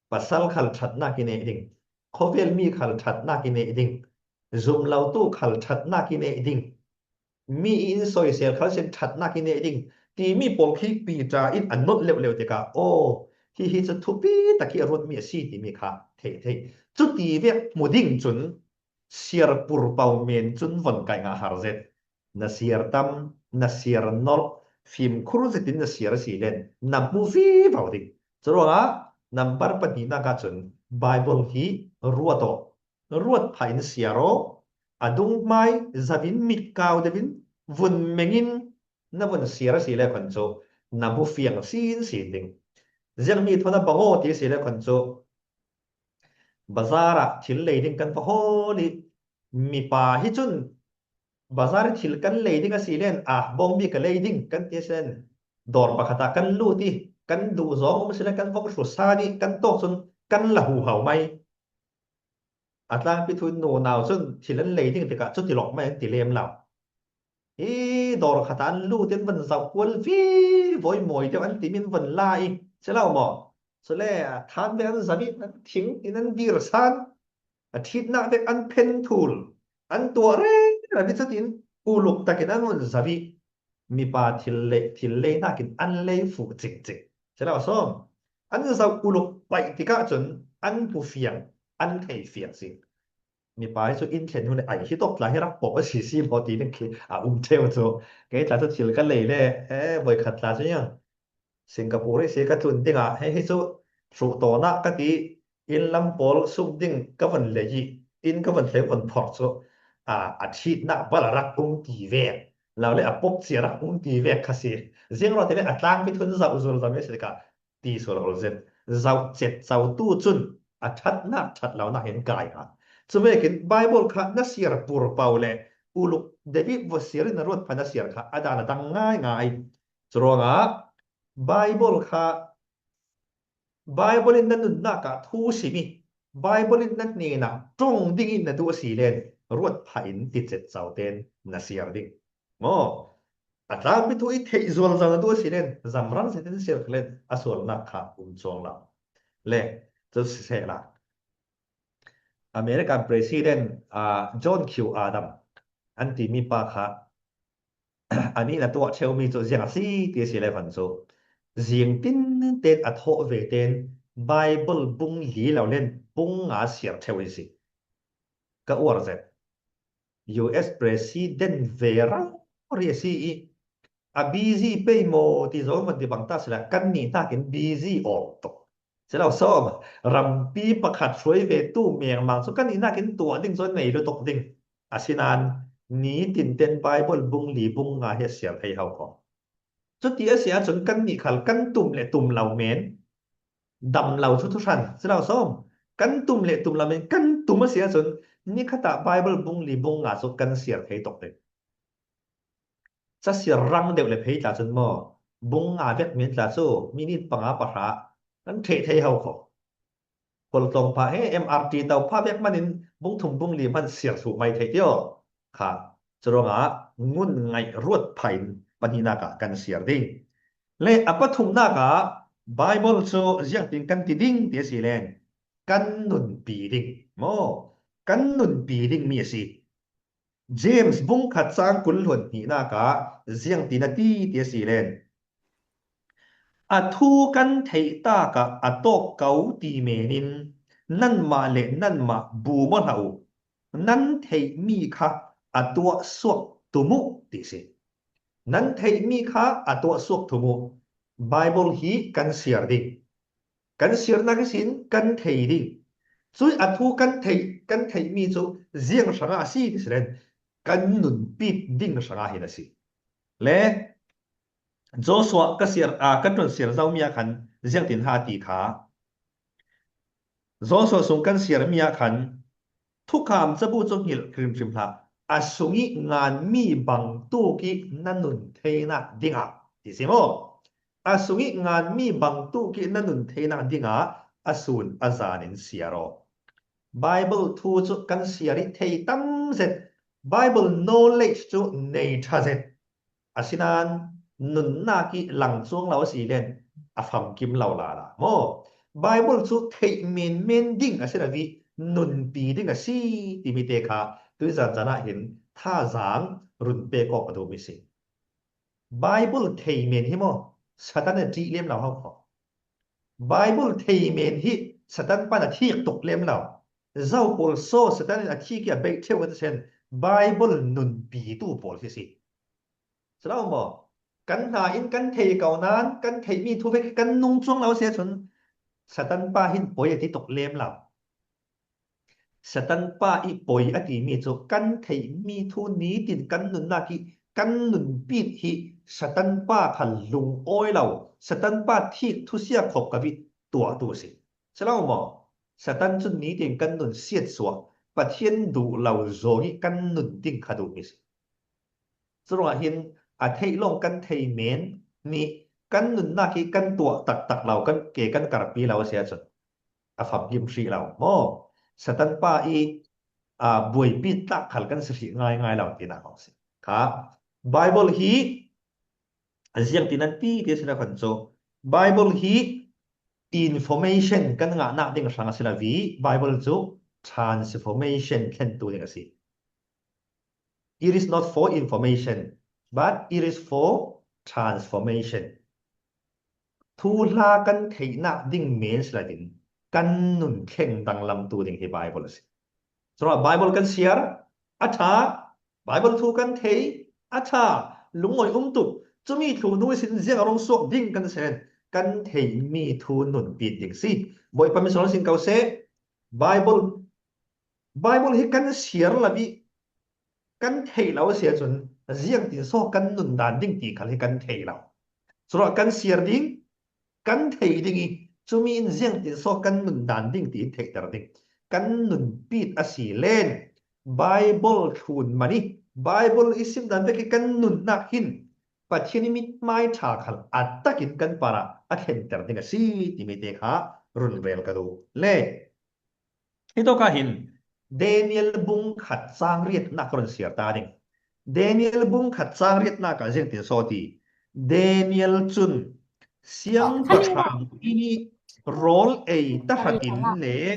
pasal khal ṭhatnak i neh ding, khawvel mi khal ṭhatnak i neh ding, zum lotu khal ṭhatnak i neh ding, mi i in soisel khal sin ṭhatnak i neh ding timi pawl khi Peter in a nolh leuhleuh tikah, aw, hihi cu thupi tak i a ruatmi a si timi kha theih theih. Cuti vek hmu ding cun siar purpau men cun von kai ngah har zet. Na siar tam, na siar nolh, fimkhur zetin na siar a si len na hmu vivo ding. Curuangah nambar pahnihnak ah cun Bible hi ruat aw, ruat phah in siar aw. A dungmai zat in, mit kau deuh in, vun meng in na vun siar a si le khan cu na hmu fiang sinsin ding. Ziangmi thawn a bang aw ti a si le khan cu bazar ah thil lei ding kan va hawl i, mipa hi cun bazar i thil kan lei ding a si len, a bawngbi ka lei ding kan ti a si len, dawr pakhat ah kan lut i kan duh zawng um si len kan vong hrusa dih, kan tawk cun kan la huhau mai. A tlangpi thu in nunau cun thil an lei ding tikah cuti lawk mai an ti lem lo. Hi dawr khat ah an lut in van zoh kual vivo i, mawi deuh an tim in van la i, si lo maw? Cule a than vek an zam i, an thing in an dir san, a ṭhitnak vek an phen thul, an tuah rero i, cutin uluk takin an vun zoh i, mipa thil lei, thil lei nakin an lei fuh cikcik. Si lo sawm? An zoh uluk paih tikah cun an hmu fiang, an thei fiang si. Mipa hi cu in thlen hun le ai hi tawk tla hi rak pawh a si si maw ti ding khi a um ṭheu cu. Kei tla cu thil ka lei le, eh, voikhat tla cu iang Singapore hi si ka tlun dingah, hei hi cu hruh tawn ah ka ti, inn lam pawl suk ding ka von lei i, inn ka von lei von phorh cu, a, a ṭhitnak bal a rak um ti vek. Lo le a pop cia rak um ti vek kha si. Ziang ruah ti le a tlangpi thu in zoh zul zam i si tikah ti sual hol zet. Zoh cet zotu cun a ṭhatnak ṭhat lonak hin kai hna. Cuvekin Bible kha na siar purpau le uluk David vawsiar in na ruat phah na siar kha a dan a dang ngaingai. Curuangah Bible kha, Bible in na nunnak ah thu sim i, Bible in na hnenah ṭong ding in na duh a si len, ruat phah in ti cet co ten na siar ding. Maw? A tlangpi thu i theih zualzo na duh a si len, zamrang zetin siar kha len a sualnak kha um cuang lo. Le, cu sisehla American President, ah, John Q. Adam an timi pa kha a nih na tuah ṭheumi cu ziang a si ti a si le van cu, zing tinten a thawh ve ten Bible bung li lo len bung nga siar ṭheu i si. Ka uar zet. U S President ve rori a si i, a busy pei maw ti zo man ti bang ta sila, kan nih hnakin busy awk tuk. Ci lo sawm, rampi pakhat hruai ve tu mengmang cu kan itnak in tuah ding cu a nei lutuk ding. Asinain nitin ten Bible bung li bung nga hi a siar thei ho ko. Cuti a si ahcun kannih khal kan tum le tum lo men, dam lo cu thuhran, ci lo sawm. Kan tum le tum lo men, kan tum a si ahcun ni khat ah Bible bung li bung nga cu kan siar thei tuk ding. Ca siar rang deuh le phei tla cun maw, bung nga vek men tla cu minit panga pahra kan ṭheh thei ho ko. Khualtlawng pha he M R T to pha vek manin bung thum bung li hman siar suh mai thei tio. Kha, curuangah ngun ngaih ruat pha in pahnihnak ah kan siar ding. Le a pathumnak ah Bible cu ziangtin kan ti ding ti a si len kan nunpi ding maw? Kan nunpi dingmi a si. James bung khat cang kul hluan hnihnak ah ziangtin a ti ti a si len, a thu kan theih tak ah a tawk ko ti men in nanmah le nanmah bum aw hlah uh. Nan theihmi kha a tuahsuak tum uh ti si. Nan theihmi kha a tuahsuak tum uh. Bible hi kan siar ding. Kan siarnak ihsin kan thei ding. Cui a thu kan theih, kan theihmi cu ziang hrangah a si ti si len kan nunpit ding hrangah hin a si. Le Joshua ka siar, a, ka ṭuan siar zomi ah khan ziangtin ha ti kha, Joshua sung kan siarmi ah khan thukham cabu cu hngilh hrimhrim hlah. A sung ih nganmi bangtuk ih na nun theinak dingah ti si maw? A sung ih nganmi bangtuk ih na nun theinak dingah a sun a zan in siar aw. Bible thu cu kan siar ih thei tam zet. Bible knowledge cu nei ṭha zet. Asinain nunnak ih lang cuang lo a si len a famkim lo lala maw? Bible cu theih menmen ding a si lo ih nunpi ding a si timi te kha tuizan zan ah hin thazaang run pek awk a duhmi si. Bible thei men hi maw? Satan in a ṭih lem lo ho kho. Bible thei men hi Satan pan a thik tuk lem lo. Zo pawl saw Satan in a thik ih a beih ṭheu kan sen Bible nunpitu pawl hi si. Si lo maw? Kan hna in kan thei ko nain kan theihmi thu vek kan nung cuang lo si ahcun Satan pa hin poi a ti tuk lem lo. Satan pa ih poi a timi cu kan theihmi thu nitin kan nunnak ih kan nunpit hi Satan pa kha lungawi lo, Satan pa thik thusia khop ka vih tuahtu a si. Si lo maw? Satan cun nitin kan nun siatsuah, Pathian duh lo zawng ih kan nun ding kha duhmi si. Curuangah hin a theih lawng kan thei men nih kan nunnak ih kan tuah taktak lo, kan ke kan karpi lo a si ahcun a famkim hrih lo maw? Satan pa ih, aa, buaipi tlak khal kan si hrih ngaingai lo tinak a si. Kha Bible hi a ziangtin an ti ti a si lo khan cu Bible hi information kan ngahnak ding hrang a si lo ih Bible cu transformation thlentu ding a si. It is not for information, but it is for transformation. Thuhla kan theihnak ding men si loin kan nun thleng danglamtu ding hi Bible a si. Curuangah Bible kan siar a ṭha, Bible thu kan thei a ṭha, lungawi um tuk. Cumi thluh hnu ihsin ziang a rung suak ding kan si len kan theihmi thu nunpit ding si. Bawipa min suang sin ko seh. Bible, Bible hi kan siar lo ih kan theih lo a si ahcun ziangtin saw kan nun dan ding ti khal hi kan thei lo. Curuangah kan siar ding, kan thei ding ih cumi in ziangtin saw kan nun dan ding tiin theihter ding. Kan nunpit a si len Bible thlun man ih Bible ih sim dan vek ih kan nunnak hin Pathian ih mithmai ṭha khal a takin kan parah a thlenter ding a si timi te kha run rel ka duh le. Hitawk ah hin Daniel bung khat cang riatnak ka run siar ta ding. Daniel bung khat cang riatnak ah ziangtin saw ti. Daniel cun siangpahrang inn ih rawl ei tahratin le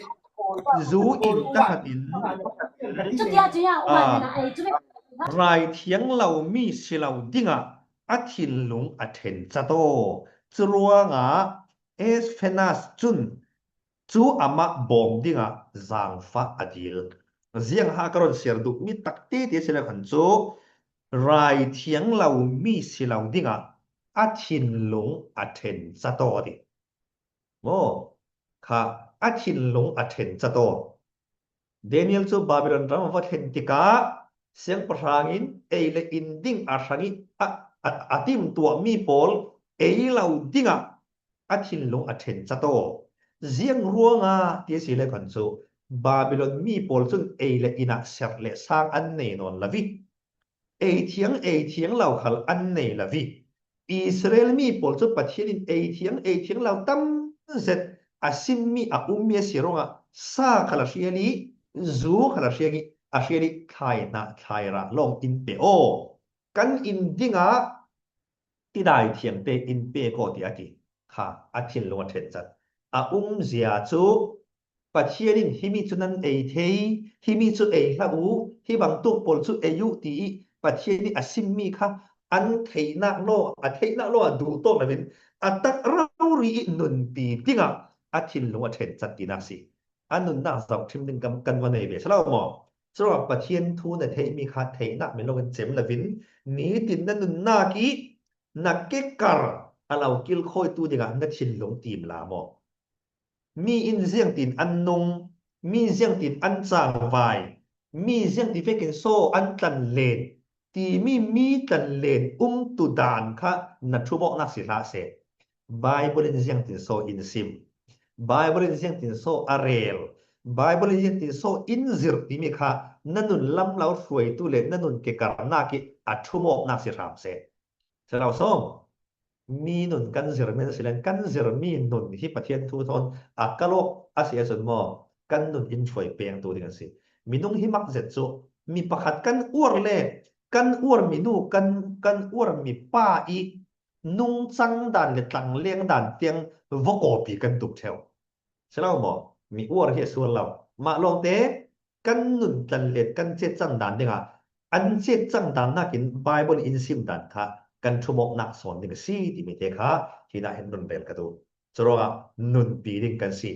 zu in tahratin, aa, raithiang lomi si lo dingah a thinlung a ṭhen cat aw. Curuangah Ashpenaz cun cu amah bawm dingah zaangfah a dil. Ziangha ka run siar duh mi takte te si lo khan cu raithiang lomi si lo dingah a thinlung a ṭhen cat aw ti. Maw? kha a thinlung a ṭhen cat aw. Daniel cu Babylon ram a va thlen tikah siangpahrang in ei le in ding a hrang ih a, a, a timtuahmi pawl ei lo dingah a thinlung a ṭhen cat aw. Ziang ruangah ti a si le khan cu Babylon mi pawl cun ei le in ah serh le sang an nei nawn lo ih, ei thiang, ei thiang lo khal an nei lo ih, Israel mi pawl cu Pathian in ei thiang, ei thiang lo tam zet a simmi a ummi a si ruangah sa khal a hrial ih, zu khal a hrial ih, a hrial ih thlaihnah thlairah lawng in pe aw. Kan in dingah tidai thiangte in pek aw, tiah a ti kha a thinlung a ṭhen cat. A umzia cu Pathian in himi cu nan ei thei, himi cu ei hlah uh, hi bangtuk pawl cu ei uh, ti ih Pathian ih a simmi kha an theihnak law, a theihnak law a duh tawk loin a tak rori ih nunpi dingah a thinlung a ṭhen cat tinak si. A nunnak zohṭhim ding kan, kan va nei ve si lo maw? Curuangah Pathian thu na theihmi kha theihnak min loin cem loin nitin na nunnak ih na kekar a lo kilkhawitu dingah na thinlung tim la maw? Mi in ziangtin an nung, mi ziangtin an cangvai, mi ziangtin vekin saw an tlanlen timi mi tlanlen umtu dan kha na thumawknak si hlah seh. Bible in ziangtin saw in sim, Bible in ziangtin saw a rel, Bible in ziangtin saw in zirh timi kha na nun lam lo hruaitu le na nun kekarnak ih a thumawknak si hram seh. Si lo sawm. Mi nun kan zir men si len kan zirmi nun hi Pathian thu thawn a kalawk a si ahcun maw, kan nun in hruai pengtu ding a si. Minung hi mak zet cu mi pakhat kan uar le kan uar minu, kan, kan uar mipa ih nungcang dan le tlangleng dan tiang vokawpi kan tuk ṭheu. Si lo maw? Mi uar hi a sual lo. Mah lawngte kan nun tlanlet kan cetcang dan dingah an cetcang dan nakin Bible in sim dan kha kan thumawknak sawn ding a si timi te kha hinah hin nun rel ka duh. Curuangah nunpi ding kan si.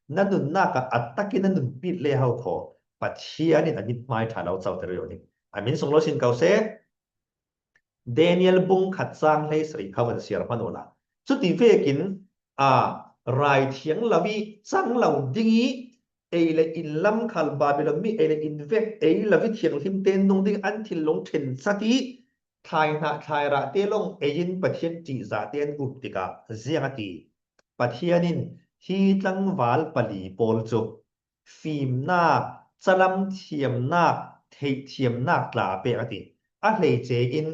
Na nunnak ah a takin na nunpi le hau khaw Pathian in a mithmai ṭha lo coter rih ding. A min sung lo sin ko seh. Daniel bung khat cang hleisarih kha van siar hmanh uhla. Cuti vekin a raithiang lo ih cang lo ding ih ei le in lam khal Babylon mi ei le in vek ei lo ih thianghlimte nung ding an thinlung ṭhen cat ih thlaihnah thlairahte lawng ei in Pathian ṭihzahte an up tikah ziang a ti. Pathian in hi tlangval pali pawl cu fimnak, calam thiamnak, theihthiamnak tla a pek a ti. A hleice in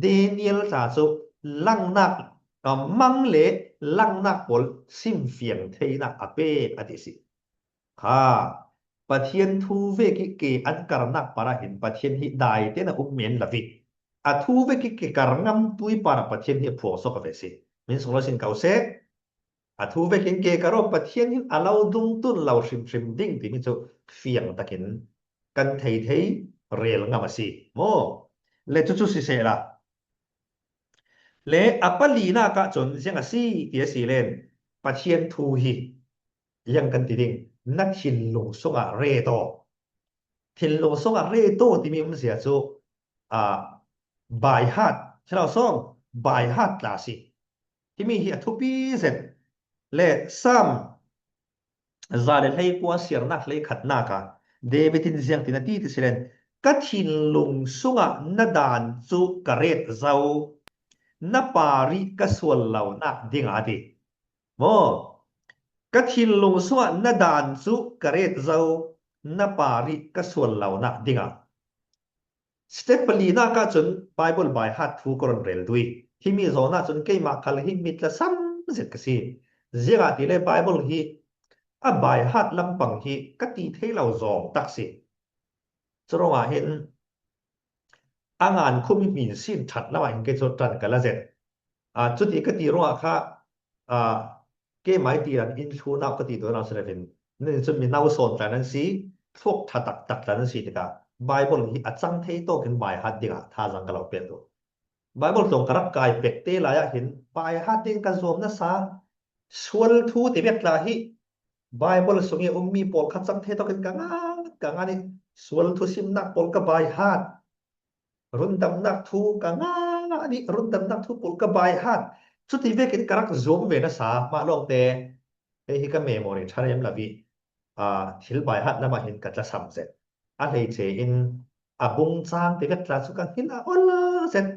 Daniel tla cu langnak, a mang le langnak pawl simfiang theinak a pek a ti si. Kha Pathian thu vekih ke an karnak parah hin Pathian hi daite na um men lo ih a thu vekih ke kar ngamtui parah Pathian hi a phuang sawk a ve si. Min sung lo sin ko seh. A thu vekin ke ka rawh Pathian hin a lo dungtun lo hrimhrim ding timi cu fiang takin kan thei thei rel ngam a si maw? Le cucu sisehla le a palinak ah cun ziang a si ti a si len Pathian thu hi ziang kan ti ding na thinlung sungah ret aw. Thinlung sungah ret aw timi umzia cu a baihat, si lo sawm, baihat tla si. Himi hi a thupi zet le Sam za le hleikua siarnak hleikhatnak ah David in ziangtin a ti ti si len ka thinlung sungah na dan cu ka ret zo, na parih ka sual lonak dingah a ti. Maw? Ka thinlung sungah na dan cu ka ret zo, na parih ka sual lonak dingah. Step palinak ah cun Bible baihat thu ka run rel duh ih himi zawn ah cun keimah khal hi mi tlasam zet ka si. Ziangahtile Bible hi a baihat lampang hi ka ti thei lo zawng tak si. Curuangah hin a ngan khum ih hmin sin ṭhat lamah hin kei cu ṭan ka la zet. Aa, cuti ka ti ruangah kha, aa, keimah ih tiran in thlun au ka ti duh nau si loin, nan cun mino sawn tla nan si, thluak ṭha taktak tla nan si tikah Bible hi a cang thei tawkin baihat dingah thazaang ka lo pek duh. Bible tlawng ka rak kai pekte lai ah hin baihat ding ka zuam nasa, sual thu ti bek tla hi Bible sung ih a ummi pawl kha cang thei tawkin ka ngan, ka ngan ih sual thu simnak pawl ka baihat. Rundamnak thu ka ngan ih rundamnak thu pawl ka baihat. Cuti vekin ka rak zuam ve nasa mah lawngte. Hei hi ka memory tha rem lo hi. A, thil baihat lamah hin ka tlasam zet. A hleice in a bung cang ti vek tla cu ka hil a ol zet.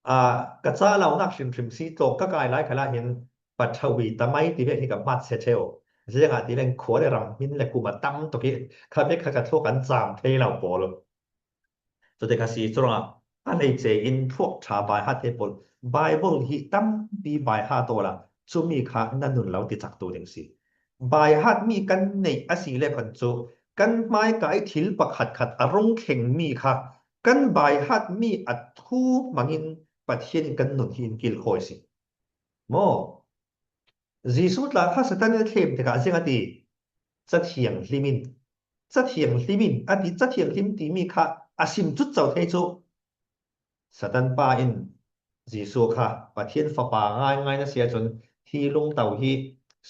A, ka ca launak hrimhrim si tlawng ka kai lai khalah hin pathawi tamai ti vek hi ka hmat sia theu. Ziangah ti vek khua le ram hmin le kum a tam tuk hi kha vek kha ka thluak an cam thei lo pawl. Cute kha si curuangah a hleice in thuak tha baihat thei pawl Bible hi tampi baihat awla cumi kha na nun lo ti caktu ding si. Baihat mi kan neih a si le khan cu kan hmaika i thil pakhat khat a rung thleng mi kha kan baihat mi a thu hmangin Pathian in kan nun hi in kilkhawi si. Maw? Jesuh tla kha Satan in a thlem tikah ziang a ti. Cathiang hlim in, cathiang hlim in a ti, cathiang hlim timi kha a sim cutco thei cu. Satan pa in Jesuh kha Pathian fapa ngaingai na si ahcun hi lungto hi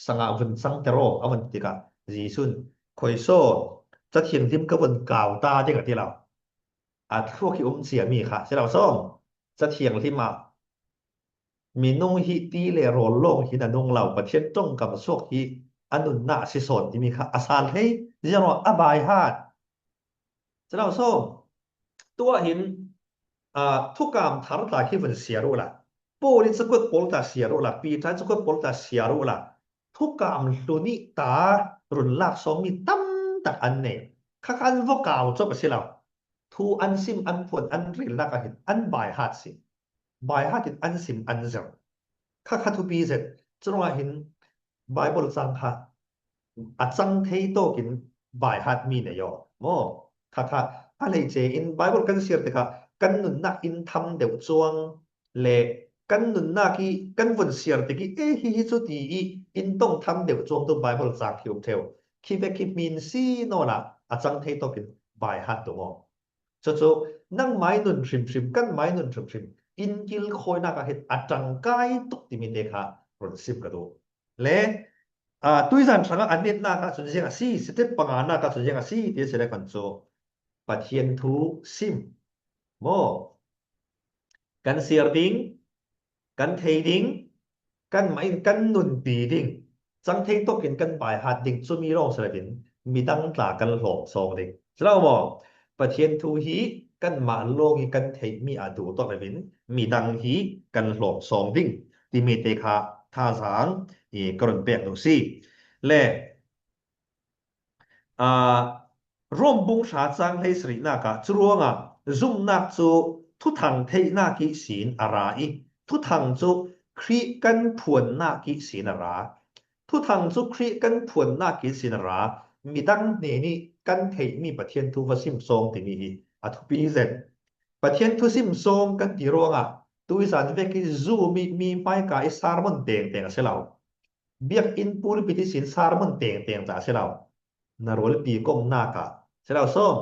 sangah vun cangter aw a vun tikah Jesuh in khuaisaw cathiang hlim ka vun kau ta ding a ti lo. A thluak hi um ciami kha si lo sawm. Cathiang hlim ah minung hi ti le rawl lawng hi na nung lo, Pathian ṭongkam suak hi a nunnak a si sawn timi kha a sal thei, ziangruangah a baihat. Calo sawm, tuah hin, aa, thukam thar tla hi vun siar uhla, Paul in cakut pawl tla siar uhla, Peter in cakut pawl tla siar uhla, thukam hlun ih ta run lak sawm mi tamtak an nei. Kha kha an vokau cawp a si lo. Thu an sim, an phuan, an relnak ah hin an baihat si. Baihat in an sim an zir. Kha kha thupi zet. Curuangah hin Bible cang kha a cang thei tawkin baihat mi nei aw maw? Kha kha a hleice in Bible kan siar tikah kan nunnak in tham deuh cuang le kan nunnak ih kan vun siar tikih e hi hi cu ti ih in tong tham deuh cuang tu Bible cang khi um theu. Khi vek khi hmin si nawn ah a cang thei tawkin baihat tu maw? Cucu nangmai nun hrimhrim, kanmai nun hrimhrim, in kilkhawinak ah hin a ṭangkai tuk timi te kha run sim ka duh. Le, aa, tuizan hrangah a netnak ah cun ziang a si, sitep panganak ah cun ziang a si, ti a si le kan cu Pathian thu sim maw? Kan siar ding, kan thei ding, kanmah in kan nunpi ding, cang thei tawkin kan baihat ding, cumi lawng si loin midang tla kan hlawm sawng ding. Si lo maw? Pathian thu hi kanmah lawng ih kan theihmi a duh tawh loin midang hi kan hlawm sawng ding timi te kha thazaang ih ka run pek duh si. Le, aa, Rom bung hra cang hleisarihnak ah curuangah zumnak cu thuthang theihnak ihsin a ra ih thuthang cu Khrih kan phuannak ihsin a ra. Thuthang cu Khrih kan phuannak ihsin a ra. Midang hnen ih kan theihmi Pathian thu va sim sawng timi hi a thupi zet. Pathian thu sim sawng kan ti ruangah tuizan vek ih Zoom ih mi hmaika ih sermon tengteng a si lo. Biakinn pulpit ihsin sermon tengteng ca a si lo. Na rualpi komnak ah si lo sawm,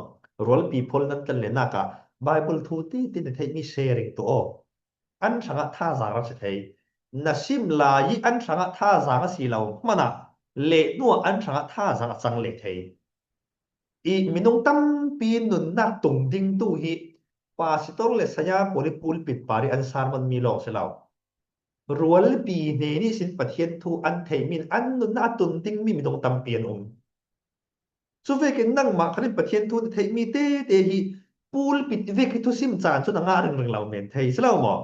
rualpi phol nan kan lennak ah Bible thu titi na theihmi sharing tuah aw. An hrangah thazaang rak si thei. Na sim lai ih an hrangah thazaang a si lo hmanah leh hnuah an hrangah thazaang a cang le thei. Ih minung tampi nunnak tung ding tu hi pastor le saya pawl ih pulpit par ih an sermon mi lawng si lo. Rualpi hnen ihsin Pathian thu an theihmi in an nunnak a tun dingmi minung tampi an um. Cuvekin nangmah khatin Pathian thu na theihmi tete hi pulpit vek hi thusim caan cu na ngah ringring lo men thei si lo maw?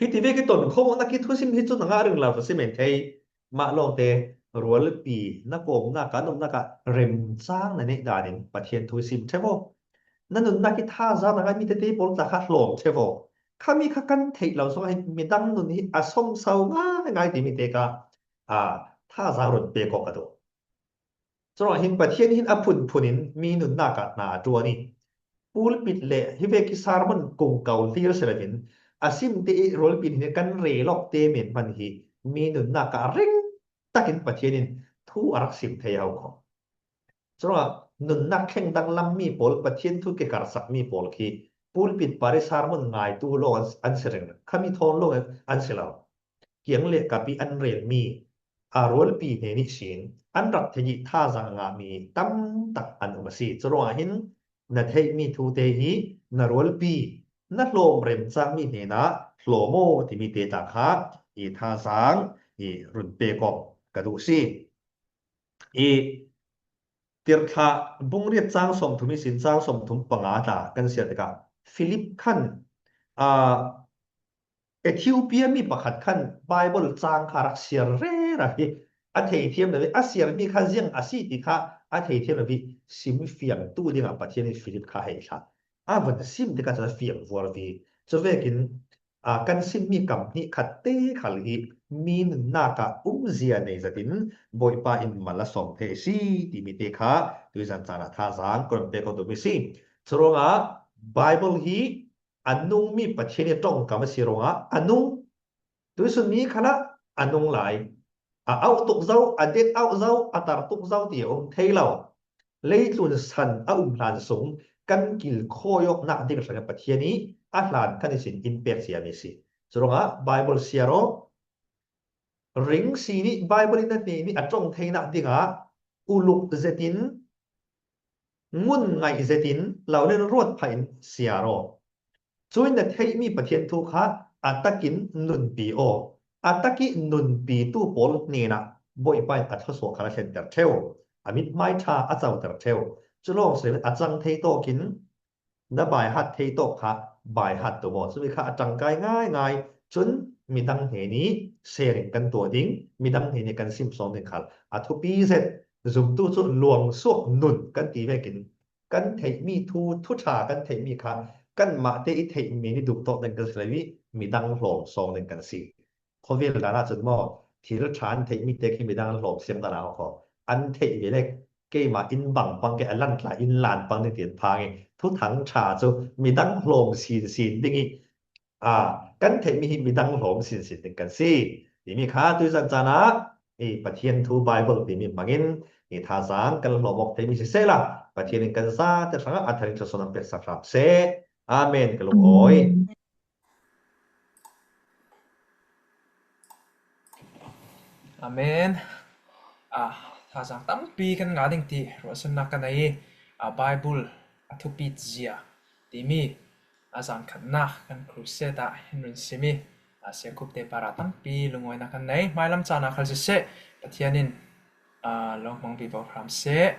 Hiti vek hi tonkhawmawknak hi thusim hi cu na ngah ringring lo si men thei. Mah lawngte rualpi na kawmnak ah, na umnak ah remcang na neih danin Pathian thu sim ṭheu aw. Na nunnak ih thazaang na ngaimi tete pawl tla kha hlawm ṭheu aw. Khami kha kan theih lo sungah hin midang nun hi a sawmso ngaingai timi te kha, aa, thazaang run pek aw ka duh. Curuangah hin Pathian hin a phunphun in mi nunnak ah hna a ṭuan ih pulpit le hi vek hi sermon kungko hlir si loin a simte ih rualpi hnen kan rel awkte men hman hi mi nunnak ah ring takin Pathian in thu a rak sim thei a hau kho. Curuangah nunnak thleng danglam mi pawl, Pathian thu kikarsak mi pawl khi pulpit par ih sermon ngaitu lawng an, an si ringring, khami thawn lawng an si lo. Kiang le kap ih an relmi a rualpi hnen ihsin an rak theih ih thazaang a ngahmi tamtak an um a si. Curuangah hin na theihmi thute hi na rualpi, na hlawm remcangmi hnenah hlawm aw timi te tla kha ih thazaang ih run pek aw. ka duh si. I Tirhthlah bung riat cang sawmthum i sin, cang sawmthum panga ta kan siar tikah Philip khan, a, Ethiopia mi pakhat khan Bible cang kha rak siar rera hi. A theithiam lo hi, a siar mi kha ziang a si ti kha a theithiam lo hi, simfiangtu dingah Pathian in Philip kha hei thlah. A van sim tikah cun a fiang vual hi. Cuvekin, a, kan simmi kam hnih khatte khal hi mi nunnak ah umzia nei zetin Bawipa in mal a sawm thei a si timi te kha tuizan caan ah thazaang kong pek kong duhmi si. Curuangah Bible hi a nungmi Pathian i ṭongkam a si ruangah a nung. Tuisun ni khalah a nung lai. A auh tuk zo, a det auh zo, a tar tuk zo ti a um thei lo. Leitlun san a um hlan sung kan kilkhawi awknak ding hrangah Pathian i a hlan kan i sin in pek ciami si. Curuangah Bible siar aw, ring si nih Bible in na hne nih a ṭong theinak dingah uluk zetin, ngun ngaih zetin, lo nen ruat phahin siar aw. Cuin na theihmi Pathian thu kha a takin nunpi aw. A takih nunpitu pawl hnenah Bawipa in a thluasuah kha a thlenter ṭheu. A mithmai ṭha a coter ṭheu. Cu lawng si a cang thei tawkin na baihat thei tawk kha baihat tu maw? Cumi kha a ṭangkai ngaingai. Cun midang hnenih sharing kan tuah ding, midang hnenih kan sim sawm ding khal a thupi zet. Zumtu cu luangsuak nun kan ti vekin kan theihmi thu, thuṭha kan theihmi kha kanmahte i theihmi nih duhtawk ding kan si lo i midang hlawm sawm ding kan si. Khuavel dan ah cun maw, thil ṭha an theih mite khi midang an hlawm siang dan ah khaw an theih ve le, keimah in bang pang ke a lan tla in lan pang ding ti an phang i thuthang ṭha cu midang hlawm sinsin ding i, a, kan theihmi hi midang hlawm sinsin ding kan si. Timi kha tuizan caan ah i Pathian thu Bible timi hmangin i thazaang kan hlawm awk theimi sisehla Pathian in kan zate hrangah a tharin thluasuah an peksak hram seh. Amen. Ka lungawi. Amen. A, thazaang tampi kan ngah ding ti ruahsannak ka nei i, a, Bible a thupit zia timi a zan khatnak kan crusade ah hin run sim i, a, siakhupte parah tampi lungawinak kan nei. Hmailam caan ah khal siseh Pathian in, a, lo hmang vivo hram seh.